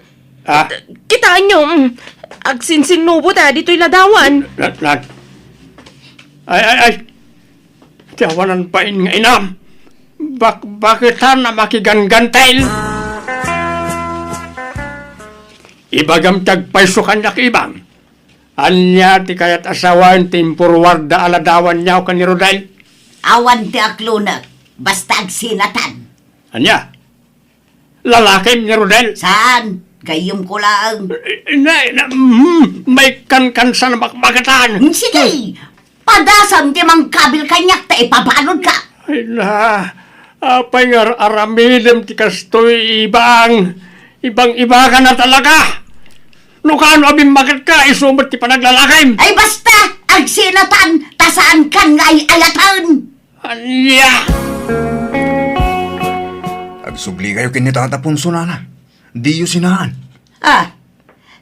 Ah? Kitaenyo, mm, agsinsinnubo ta ditoy ladawan. Na, na, ay, ay, ay. Ti awanan pay nga inam. Bak-, baketan a makiganggantel. Ibagam ti agpayso kaniak, Ibang. Ania ti kayat a sawen ti in-forwardda a ladawanyo ken ni Rodel? Awan ti aklonek, basta agsinatan. Ania? Lalakim ni Rodel? Saan? Gayyemko laeng. Eh, na, na, mm, may kankansan a bakbakatan. Mm, sige. Padasam ti mangkabil kaniak ta ipabanodka. Ay na, apay nga ar-aramidem ti kastoy, Ibang? Ibang-ibakan a talaga. No kaano a bimmaketka, isu met ti panaglalakim. Ay basta, agsinatan, ta saankan nga ay-ayaten. Ania? Agsubli kayo ken ni Tata Ponso, nana. Diyo sinaan. Ah,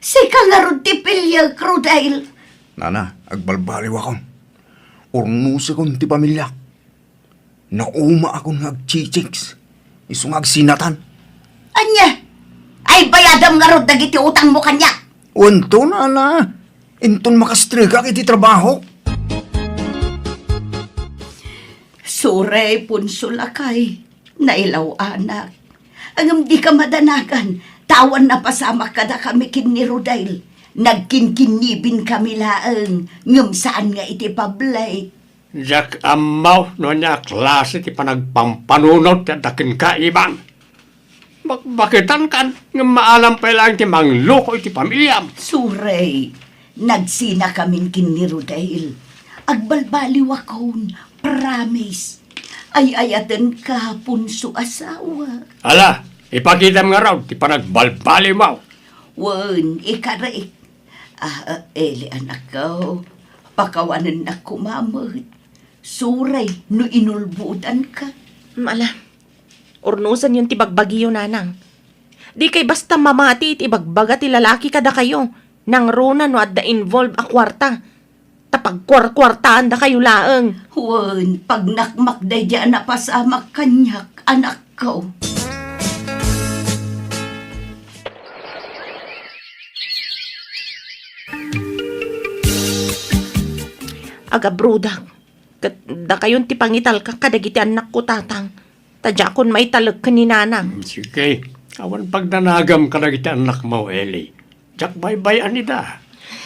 sika ngarud ti piliek, Rodel. Nana, agbalbaliwakon. Urnosekon ti pamiliak. Naumaakon nga agchichicks. Isu nga agsinatan. Ania? Ay, bayadam ngarud dagiti utangmo kaniak. Wenton, nana. Inton makastregak iti trabaho. Sorry, Ponso lakay. Nailaw-anak. Ngem dika madanagan, ta awan napasamak kadakami ken ni Rodel. Nagkinkinnibinkami laeng, ngem saan nga iti public. Diak ammo no ania a klase ti panagpampanunot ti adda kenka, Ibang. Bakbaketankan, ngem maalam pay laeng ti mangloko iti pamiliam. Sorry, nagsinakamin ken ni Rodel. Agbalbaliwakon, promise. Ay-ayatenka, Ponso asawa. Ala, ipakitam ngarud ti panagbalbaliwmo. Wen, ikarek. Ah, ah, Eli, anakko, pakawanennak koma met. Sorry no inulbodanka. Mala, urnosenyon ti bagbagiyo, nanang. Dikay basta mamati iti ibagbaga ti lalaki kadakayo, nangruna no adda involve a kuarta. Ta pagkuarkuartaandakayo laeng. Wen, pagnakmak daydi a napasamak kaniak, anakko. Agabrodak, ket dakayon ti pangitalkak kadagiti annakko, tatang, ta diakon maitalek ken ni nanang. Mm, sige. Awan pagdanagam kadagiti annakmo, Eli. Diak baybay-an ida.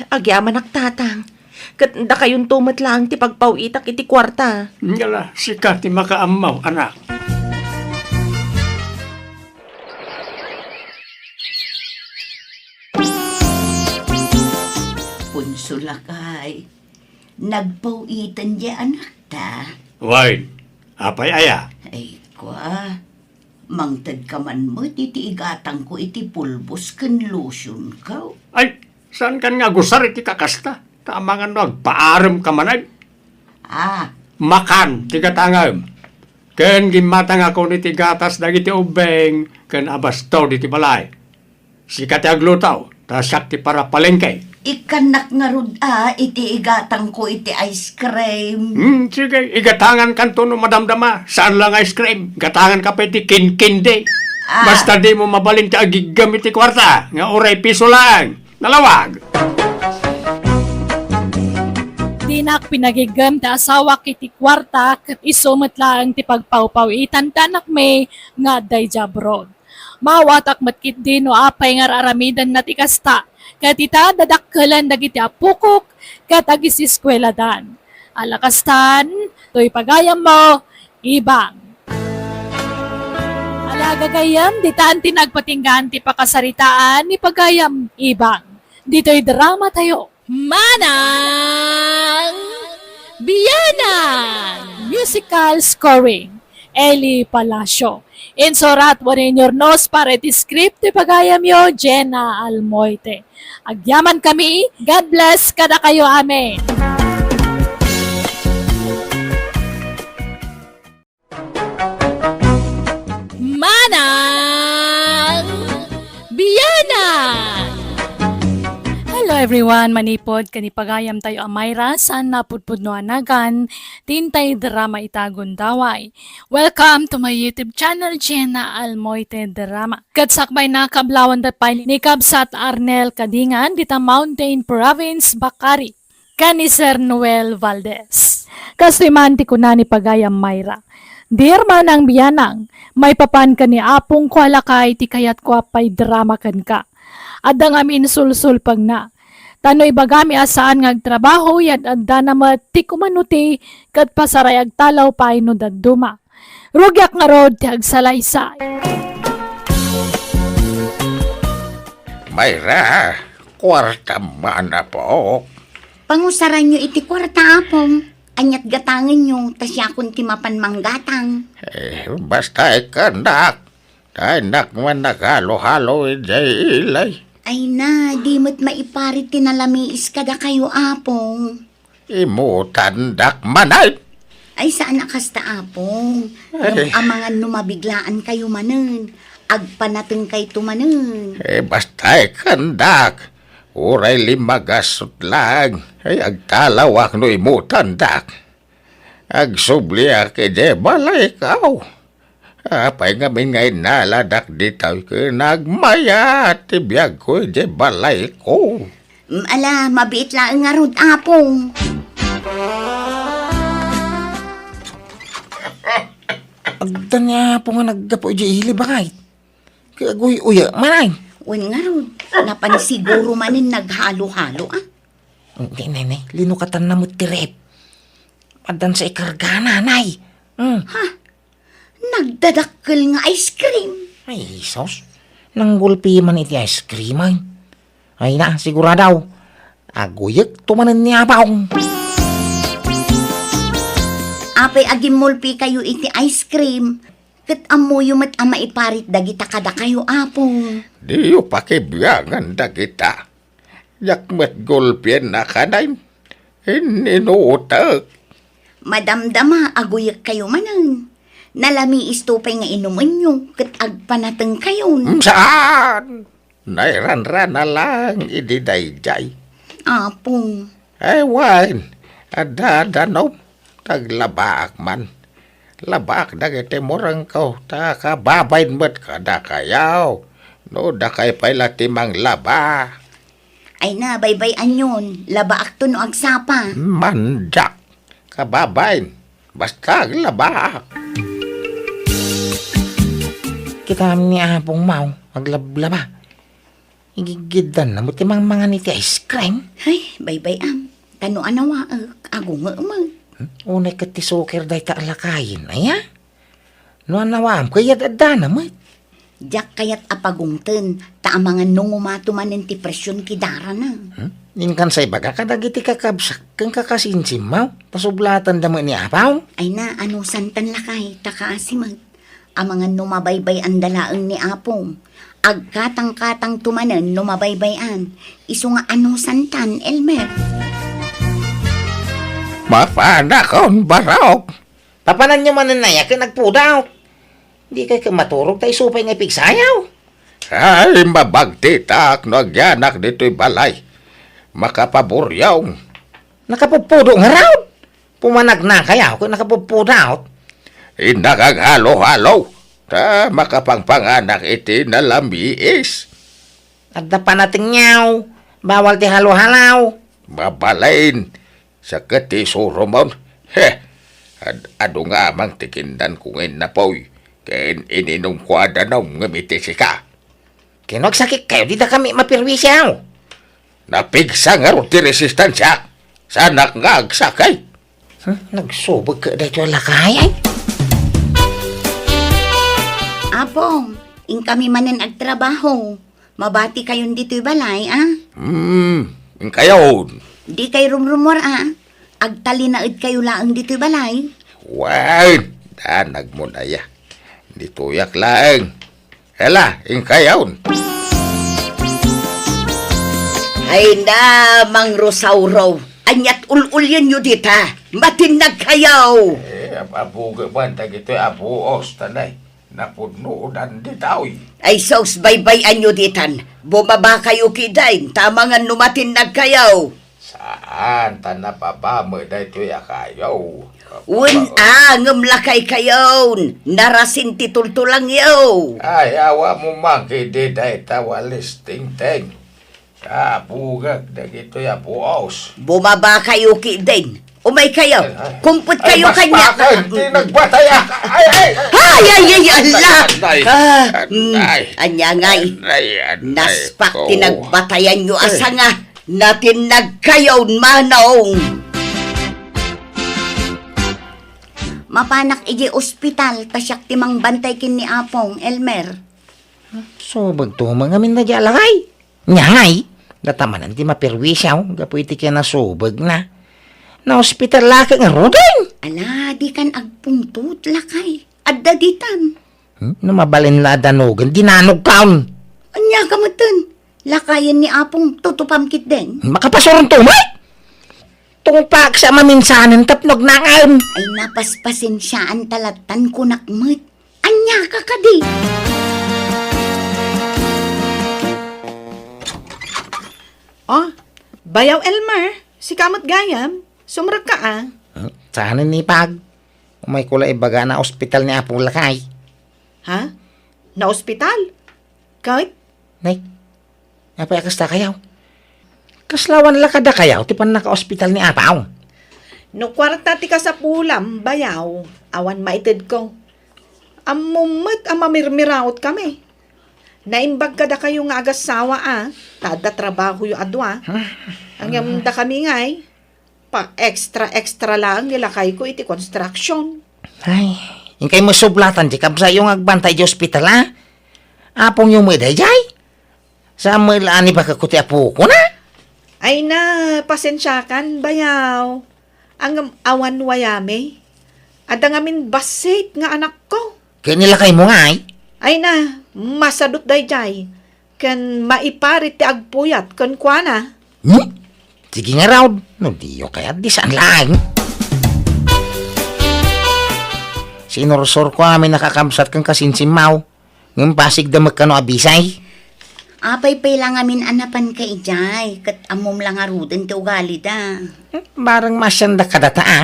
Agyamanak, tatang. Ket dakayonto met laeng ti pagpaw-itak iti kuarta. Ngala, sika ti makaammo, anak. Punso lakay, nagpaw-iten diay anakta. Wen, apay aya? Ay, kua, mangtedka man met iti igatangko iti pulbos ken lotionko. Ay, saankan nga agusar iti kakasta? Ta amangan no agpaaremka manen. Ah. Makan ti gatangem. Ken gimmatangakon iti gatas dagiti ubbing ken abasto diti balay. Sika ti agluto, ta siak ti parapalengke. Ikkannak ngarud a iti igatangko iti ice cream. Hmm, sige, igatangankanto no madamdama. Saan lang ice cream. Gatanganka pay iti kinkindi. Ah. Basta dimo mabalin ti agiggem iti kuarta, nga uray piso lang. Nalawag! Dinak pinagiggem ti asawak iti kuarta, ket isu met laeng ti pagpawpaw-itan ti anakmi nga adda idiay abroad. Maawatak met ketdi no apay nga ar-aramidenna ti kasta, ket ita, dadakkelen dagiti apokok ket agiseskueladan. Ala kastan, toy pagayammo, Ibang. Ala, gagayyem, ditan ti nagpatinggaan ti pakasaritaan ni pagayam Ibang. Ditoy dramatayo. Manang Bianang! Musical scoring, Eli Palacio. Insurat wenno inyurnos para iti script ti pagayamyo, Jenna Almoite. Agyamankami, God bless kadakayo amin. Manang Bianang! Hello everyone, manipod ken ni pagayamtayo a Myra, saan a pudpudno a nagan, ti intay drama ita a gundaway. Welcome to my YouTube channel, Jenna Almoite Drama. Ket sakbayna, kablawanda pay ni Kabsat Arnel Kadingan, dita Mountain Province, Bakari. Ken ni Sir Noel Valdez. Kastoy man ti kuna ni pagayam Myra, "Dear Manang Bianang, maipapan ken ni apongko a lakay ti kayatko a paidrama kenka. Adda ngamin sulsulpengna. Ta no ibagami a saan nga agtrabaho, yat-addana met ti kumanuti ket pasaray agtalaw pay no dadduma. Rugiak ngarud ti agsalaysay." Mayra, kuarta man, apo. Pangusaranyo iti kuarta, apong. Aniat gatangenyo, ta siakon ti mapan manggatang. Eh, basta ikkannak. Dinak man naghalo-halo idiay ilay. Ay na, di met maiparit ti nalamiis kadakayo, apong. Imutandak manen. Ay, saan a kasta, apong. Ay. Ngem amangan no mabiglaankayo manen, agpanatengkayto manen. Eh, basta ikkannak. Uray lima gasut lang. Ay, agtalawak no imutandak. Agsubliak idiay balayko. Apay ngamin nga innaladak ditoy ken nagmayat ti biagko idiay balayko? Mm, ala, mabiit laeng ngarud, apong. Adda ni apong nga naggapu idiay ili, bakay. Kaguy-uya, manay. Wen ngarud, napan siguro manen naghalo-halo, a? Hindi, nene. Linukatanna met ti ref. Addan sa ikargana, nay. Hmm. Ha? Nagdadakkel nga ice cream? Ay, Jesus. Nanggulpi man iti ice cream, ay. Ay na, sigurado. Aguyek to manen ni Apong. Apay agimmulpikayo iti ice cream, ket ammoyo met a maiparit dagita kadakayo, Apong. Diyo pakibiangan dagita. Diak met gulpien a kanen. Inninutek. Madamdama, aguyekkayo manen. Nalamiisto pay nga inumenyo, ket agpanatengkayon. Saan? Nairanrana lang idi daydiay. Apong. Ay, wen, adda danum. Taglabaak man. Labaak dagiti murengko, ta kababain met kadakayo. No dakay pay la ti manglaba. Ay na, baybay-anyon. Labaakto no agsapa. Mandiak. Kababain. Basta aglabaak. Kitam ni Apong Mau, aglablaba. Igigiddan na mo ti mangmangan iti ice cream. Ay, baybay-am. Ta no anawaek, agungeek man. Hmm? Unay ket ti suker dayta a lakayen, aya? No anawaam, kayat addana met. Diak kayat a pagungten, ta amangan no ngumato manen ti presyon ti darana. Hmm? Inkan sa ibaga kadagiti kakabsak ken kakasinsimmaw, ta sublatanda met ni Apaw. Ay na, anusantan lakay, ta kaasi met. Amangan no mabaybay-anda laeng ni Apong. Agkatangkatangto manen no mabaybay-an. Isu nga anusantan, Elmer. Mapanakon, barok. Papananyo manen aya ken agpudawk. Dikay ket maturog ta isu pay nga ipigsayaw. Ay, mabagtitak no agyanak ditoy balay. Makapaburiaw. Nakapupudot ngarud. Pumanagnakayaw ket nakapupudot. Innak aghalo-halo, ta makapangpanganak iti nalamiis. Adda panatengngaw, bawal ti halo-halo. Mabalin, sakit ti isurumon. He, ad-, adu nga amang ti kindan ko nga innapoy, ken ininum ko a danum ngem iti sika. Ken no agsakit kayo, dida kami mapirwisiaw. Napigsa ngarud ti resistensiak. Saanak nga agsakit. Hmm, nagsubek ka daytoy a lakay, ay? Apong, inkami manen agtrabaho. Mabati kayon ditoy balay, a? Hmm, inkayon. Di kay rumrumuar, a. Agtalinaed kayo laeng ditoy balay. Wen, danag mo na ya. Ditoyak laeng. Ela, inkayon. Ay na, Mang Rosauro. Aniat ul-ulyenyo dita? Matinnag kayo. Eh, ap-, abuga man, dagitoy abuos, tanay. Napudnodan ditoy. Ay sus, baybay-anyo ditan. Bumaba kayo kidin, ta amangan no matinnag kayo. Saan, ta nababa met daytoy a kayo. Wen a, ngem lakay kayon. Narasin ti tultulangyo. Ay, awa mo man kidi dayta walis tingteng. Kabugak dagitoy a buos. Bumaba kayo kidin. Umay kayo. Ay, ay. Kumpot kayo kanya. Ay, mas bakal, di nagbatay ak-, ay, ay, ay. Ay, ay, ay, ala. Ay, ay, ah, mm, ay. Anya ngay. Ay, ay, naspak ti nagbatayan yo a sanga. Natinnag kayo, manong. Mapanak iti ospital, ta siak ti mangbantay ken ni Apong, Elmer. Subagto, mangamin na di alakay. Nya ngay, datamanan ti maperwisyo, gapu iti kinasubagna. Naospital la ket ngaruden. Ala, dikan agpungtot, lakay. Adda ditan. Hmm? No mabalin la a danugen, dinanogkon. Anya ka metten? Lakayen ni Apong, tutupam ketdin. Makapasuron to, met? Tungpaksa maminsanen tapno agnangan. Ay, napaspasensiaan ta lattan kunak met. Anya ka kadi? Oh, Bayaw Elmer, sika met gayam, sumrekka a. Hmm? Saan ni Pag? Umay ko la ibaga a naospital ni Apong lakay. Ha? Naospital? Ket? Nay, apay a kasta kayaw? Kasla awan la kadakayaw ti pannakaospital ni Apong? No kuarta ti kasapulam, Bayaw, awan maitedko. Ammom met a mamirmiraot kami. Naimbag kadakayo nga agassawa a, ta adda trabahoyo a dua. Ngem dakami ngay, pa-extra-extra laeng ni lakayko iti construction. Ay, inkay met sublatan ti kabsatyo nga agbantay iti ospital, a? Apongyo met daydiay? Saan met la a nibagakko ti apokon, a? Ay na, pasensiakan, Bayaw. Ngem awan wayami. Adda ngamin bassit nga anakko. Ket ni lakaymo ngay? Ay na, masadut daydiay. Ken maiparit ti agpuyat kenkuana. Hmm? Sige ngarud, no diyo kayat, di saan laeng. Sinursurko amin a kakabsat ken kasinsimmaw, ngem pasigda met kano a bisay. Apay pay la ngamin a napanka idiay, ket ammom la ngaruden ti ugalida. Hmm, bareng maasianda kadata, a?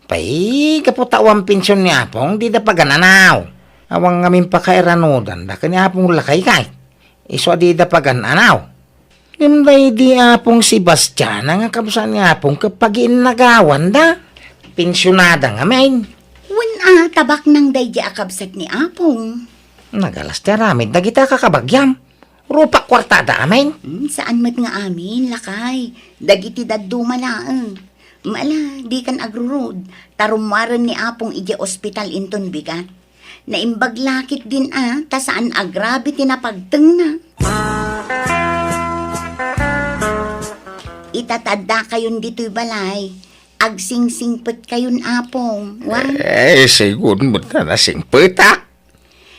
Pay, gapu ta awan pension ni Apong, dida pagan-anaw. Awan ngamin pakairanudanda ken ni Apong lakay kay. Isu a dida pagan-anaw. Ngem daydi Apong Sebastiana nga kabsat ni Apong ket pagiinnagawanda. Pensionada ngamin. Wen a, tabaknang daydi a kabsat ni Apong. Nagalas ti aramid dagita a kakabagiam. Rupak kuartada amin. Hmm, saan met nga amin, lakay. Dagiti dadduma laeng. Mala, dikan agrurud, ta rummuaren ni Apong idiay ospital inton bigat. Naimbag la ketdin a, ta saan a grabe ti napagtengna. Ita ta addakayon ditoy balay, agsingsingpetkayon, Apong. Wen? Eh, sigun met a nasingpetak.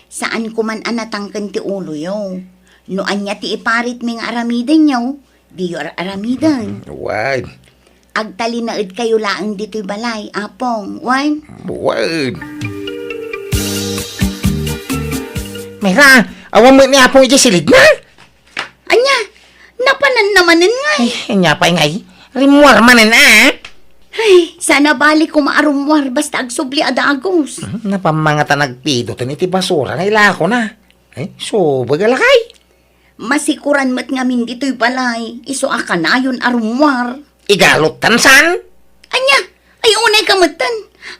Saanko man a natangken ti uloyo. No ania ti iparitmi nga aramidenyo, diyo ar-aramiden. Wen. Agtalinaedkayo laeng ditoy balay, Apong. Wen? Wen. Mayra, awan met ni Apong idiay silidna? Ania? Napananna manen nga Ay, ania pay ngay? Rimmuar manen, a? Ay, saan a bali koma a rummuar basta agsubli a dagus. Hmm, napammangatan agpidoten iti basura nga ilakona. Ay, subag a lakay. Masikuran met ngamin ditoy balay, isu a kanayon a rummuar. Igalot tan saan? Ania? Ay, unay ka metten.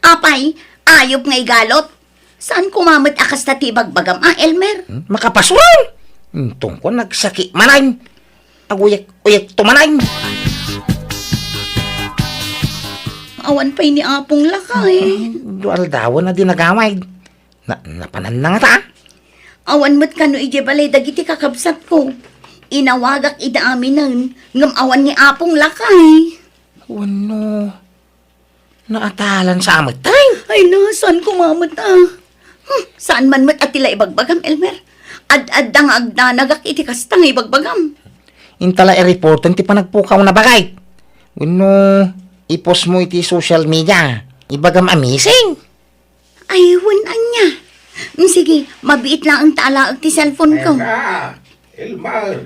Apay, ayup nga igalot. Saan koma met a kasta ti ibagbagam, a, Elmer? Hmm? Makapasuron! Intong ko nagsaki manen. Aguyek-uyek to manen. Awan pay ni Apong lakay. Hmm, dua aldawen a di nagawid. Na, napananna ngata? Awan met kano idiay balay dagiti kakabsatko. Inawagak ida aminen, ngem awan ni Apong lakay. Wenno, naatalan sa amet, ay? Ay na, saan koma met, a? Hmm, saan man met a ti la ibagbagam, Elmer? Ad-adda nga agdanagak iti kasta nga ibagbagam. Inta la i-reporten ti panagpukawna, baket. Wenno, i-post mo iti social media. Ibagam a missing. Ay, wen ania. Mm, sige, mabiit laeng ta alaek ti cellphone ko. Eka, Elmer,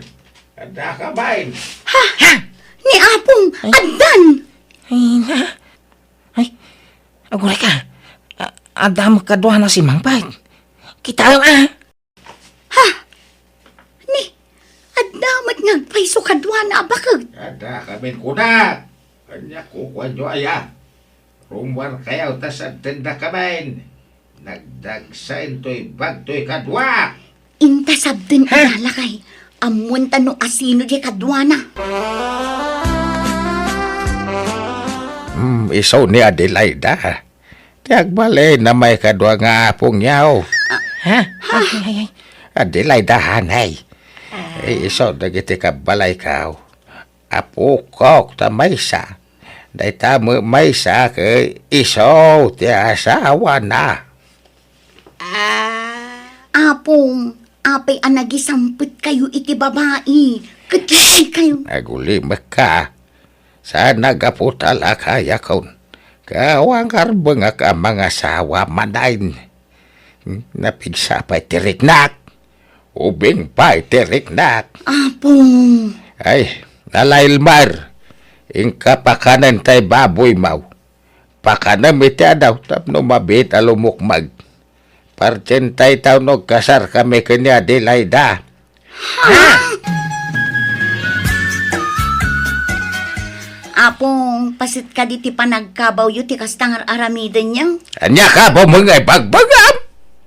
adda ka bain? Ha? Ha? Ni Apong, ay. Addan! Ay, na. Ay, aguray ka. A-, adda met kaduana si Mangpet. Kitaem, a. Ha? Ni, adda met nga agpayso kaduana a baket? Adda kamin kunak. Ania kukuanyo aya? Rummuarkayo ta sabtendakamin. Nagdagsa intoy bagtoy kadua. Inta sabten, ha? Ida lakay. Ammoen ta no asino diay kaduana. Hmm, isu ni Adelaida. Ti agbalin a maikadua nga apongyo. Ah. Ha? Ay, ay, ay. Adelaida, hanay. Ah. Eh, isu dagiti kabbalayko. Apokok ta maysa. Dayta met maysa ket isu ti asawana. Ah. Apong, apay a nagisampetkayo iti babai? Ket kayo. Agulimekka. Saan a gapu ta lakayakon. Kawan karbengak a mangasawa manen. Hmm, napigsa pay ti riknak. Ubing pay ti riknak. Apong. Ay, nalailmar. Inka pakanen tay baboymo. Pakanem iti adaw tapno mabiit a lumukmeg. Partientay ta no agkasarkami ken ni Adelaida. Ha? Apong, paset kadi ti panagkabawyo ti kasta nga ar-aramidenyo? Ania kabawmo nga ibagbagam?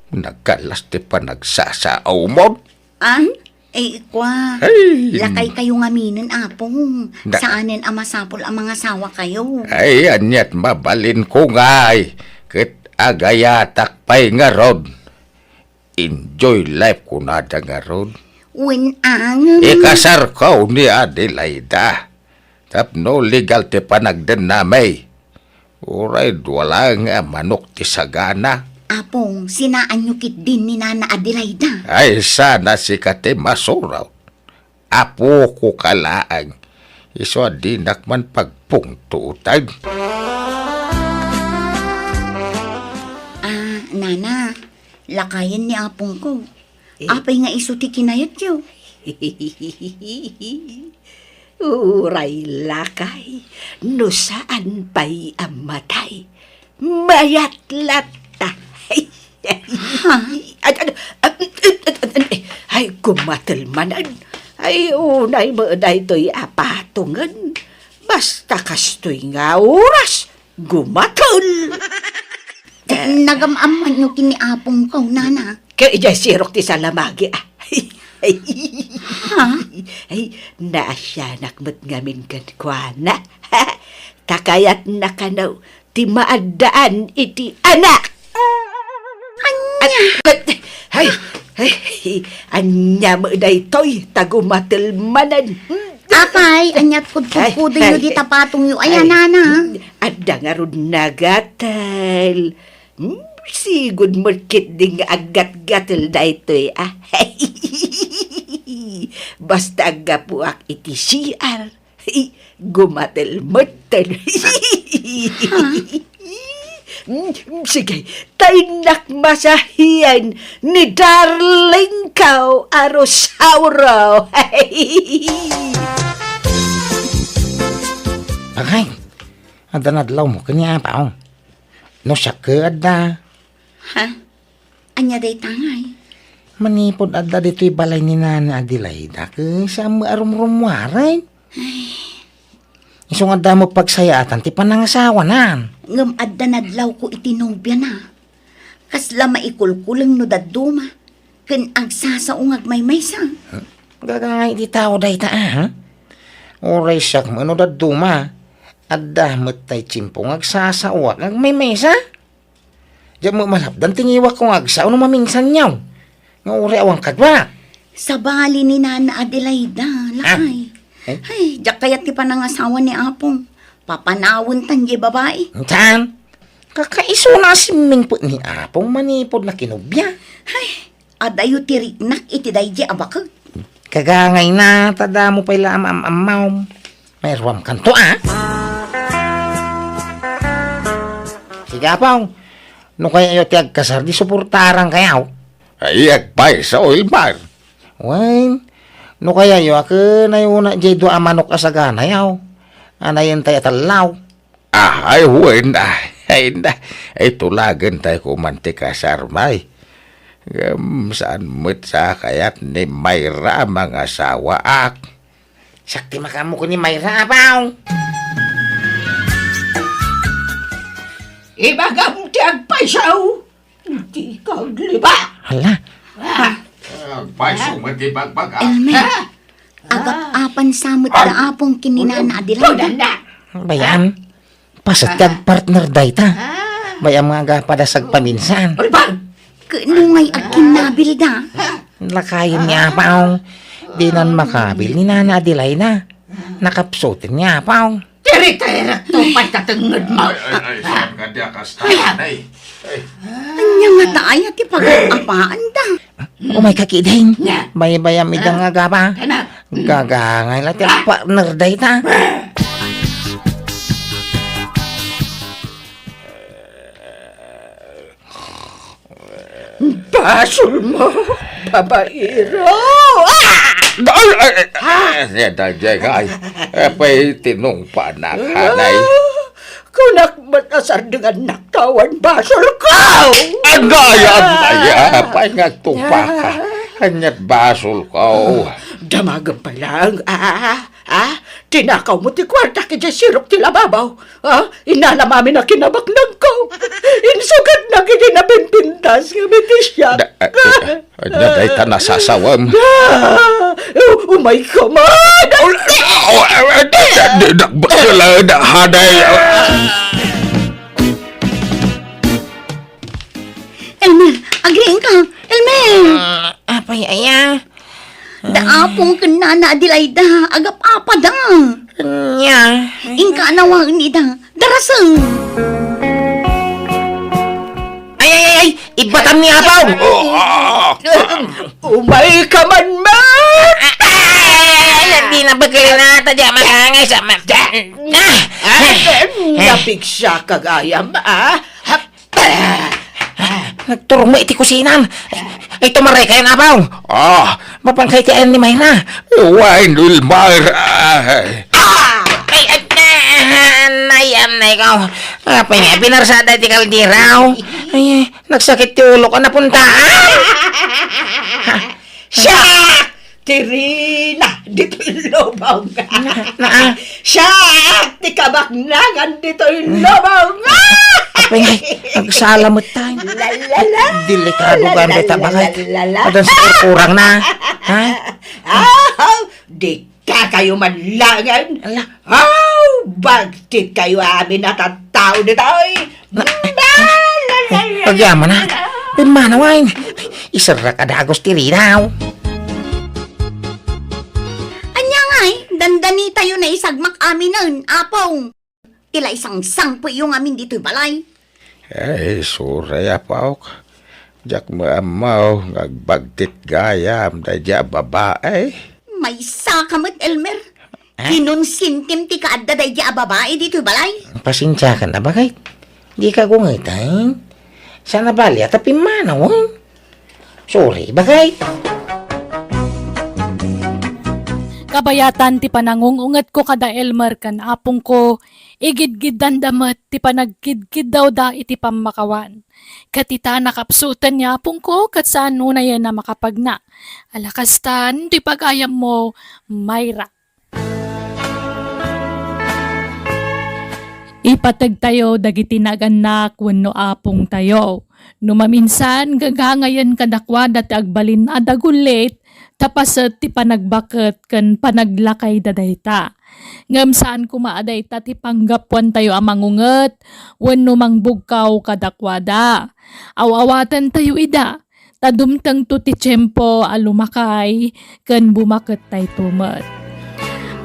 Nagkallas ti panagsasaawmon. Ah? Ay, ikua. Ay. Lakaykayo ngaminen, Apong. Na- Saanen a masapul a mangasawakayo. Ay, aniat mabalinko ngay. Ket agayatak pay ngarud. Enjoy life kunada ngarud. Wen, angem. Ikasarko ni Adelaida. Tapno legal ti panagdennami. Uray dua laeng a manok ti sagana. Apong, sinaanyo ketdin ni Nana Adelaida? Ay, saan a sika ti masurat. Apoko ka laeng. Isu a dinak man pagpungtoten. Ah, Nana, lakayen ni apongko. Eh? Apay nga isu ti kinayatyo? Uray lakay, no saan pay a matay, mayat latta. Ha? Ay, ay, ay, ay, ay, ay, kumatel manen. Ay, unay met daytoy a patongen. Basta kastoy nga oras, gumatel. Nagam-ammoanyo ken ni apongko, Nana? Ket idiay sirok ti salamagi, a. Ha? Ay, naasianak met ngamin kenkuana. Ta kayatna kano ti maaddaan iti anak. Ania? At, ay, ay, ania met daytoy, ta gumatel manen. Apay, aniat kudkudkudenyo dita patongyo aya, Nana? Adda ngarud nagatel. Hmm, sigud met ketdi nga aggatgatel daytoy, a. Basta aggapuak iti C R, gumatel metten. Hmm, sige, ta innak masahian ni darling ko a Rosauro. Ay, adda nadlawmo ken ni Apo. No siak ket adda. Ha? Ania dayta ngay? Manipud adda ditoy balay ni Nana Adelaida, ket saan met a rumrumuaren. Isu nga adda met pagsayaatan ti panangasawanan. Ngem adda nadlawko iti nobiana. Kasla maikulkuleng no dadduma, ken agsasao nga agmaymaysa. Gagangay ti tao dayta, a? Uray siak met no dadduma, adda met tay tiempo nga agsasaoak nga agmaymaysa. Diak met malapdan ti ngiwakko nga agsao no maminsan, nga uray awan kaduak. Sabali ni Nana Adelaida, lakay. Eh? Ay, diak kayat ti panangasawa ni Apong. Papanawen tan di babai. Saan? Kakaisuna a simmingpet ni Apong manipud nakinubia. Ay, adayo ti riknak iti daydi a baket. Kagangayna, ta damo pay la am-am-ammawm. Mairuamkanto, a? Sige, Apong. No kayayo ti agkasar, di suportaran kayaw. Ay, agpayso, Elmar. Wen, no kayayo, a ken ayuna diay dua a manok a saganayaw. Anayen tay a tallaw. Ah, ay, wen, ay, ay, na, ay, tulagen tay kuman ti kasar, may. Ngem, saan met sa kayat ni Mayra a mangasawaak? Siak ti makaammo ken ni Mayra, Apong. Ibagam ti agpayso. Dika agliba. Hala. Ah. Agpayso met ti bagbaga. Elmer, ah, agap-apan sa met da Apong ken ni Nana Adelaida. Bay-am, paset ti agpartner dayta. Ah. Bay-am nga agapa da sagpaminsan. Ulbag! Ket no ngay agkinnabil da? Lakayen ni Apong. Dinan makabil ni Nana Adelaida. Nakapsuten ni Apong. Tiri-tirekto pay ta tengngedmo. Ay, ay, ay, saan ka di akasta, ay? Ay. Ania ngata aya ti pagap-apaanda? Umayka ketdin. Nya. Baybayam ida nga agapa. Anak. Gagangay la ti agpartner dayta. Basolmo, babaero! Ah! Ay, ay, ay, ay, ay, ay, ay, ay, apay tinungpanak, anay? Ah, kunak met a sardengannakto awan basolko! Agayam, ay, apay nga agtungpaka? Aniat basolko? Damagem pay laeng, ah, ah, tinakawmo ti kuartak idiay sirok ti lababo. Ah, inanam amin a kinabaknangko. Insugidnak idi napimpintas nga mitisiak. Da, ah, ah, ah, ania dayta nasasawem? Ah, u-, umayka man! Oh, ah, ah, ah, di, di, di, nagbakel, ah, da, haday, ah. Elmer, agriingka! Elmer! Ah, apay aya? Da Apong ken Nana Adelaida, agap-apada. Ania? Inka a nawaen ida. Darasem. Ay, ay, ay, ay! Ibbatam ni Apong! Umayka man, ma! Ay, ay, ay, ay, di na bagay na ata, di makangay sa ma-, ah! Ay, napigsa ka gayam, ah? Nagturong met iti kusinam. Ay, tumaray kayo, Apong. Ah. Mapankayo ti ayan ni Mayra. Wen, Elmer. Ay. Ah! Ay, ay, ah, anay, anay ko. Apay nga, pinarsada iti kalderaw. Ay, nagsakit ti ulok a napunta. Ah! Siak ti rina ditoy lubong. Na, na, ah. Siak ti kabaknangan ditoy lubong. Apay nga, agsala met tayo. La, la, la. Delikado la, ganda la, ta la, bagay. La, la, la. Adan sa kurkurang na. Ha? Ah, di Dakayo man laengen? Ala. Aw, bagtit kayo amin a tattao ditoy. Na, agyaman na. Pimmanaw ay. Iserrak a dagos ti rinaw. Ania ngay, dandani tayo na isagmak aminen, Apong. Ti la isangsangpetyo ngamin ditoy balay. Ay, sorry, Apok. Diak maammo nga agbagtit gayam daydi a babai. Maysa ka met, Elmer. Ah? Kinonsintim ti kaadda daydi a babai ditoy balay. Pasensiakan a, baket. Dika gungeten. Saan a bali a ta pimmanawen. Sorry, baket. Kabayatan ti panangung-ungetko kada Elmer ken apongko, igidgiddanda met ti panagkidkiddawda iti pammakawan. Ket ita, nakapsuten ni apongko ket saan unayen a makapagna. Ala kastan ti pagayammo, Myra. Ipategtayo dagiti nagannak wenno apongtayo. No maminsan, gaganggayen kadakuada ti agbalin a dagullit, ta paset ti panagbaket ken panaglakayda dayta. Ngem saan koma a dayta ti panggapuantayo a mangunget wenno mangbugkaw kadakuada. Aw-awatentayo ida, ta dumtengto ti tiempo a lumakay ken bumakettayto met.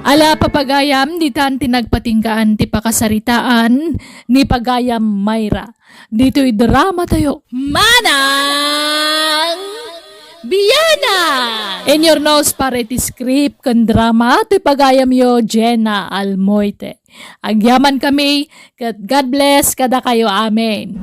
Ala, papagayam, ditan ti nagpatinggaan ti pakasaritaan ni pagayam Myra. Ditoy dramatayo, Manang Biana! In your nose para iti script ken drama ti pagayamyo, Jenna Almoite. Agyaman kami, ket God bless kadakayo. Amen.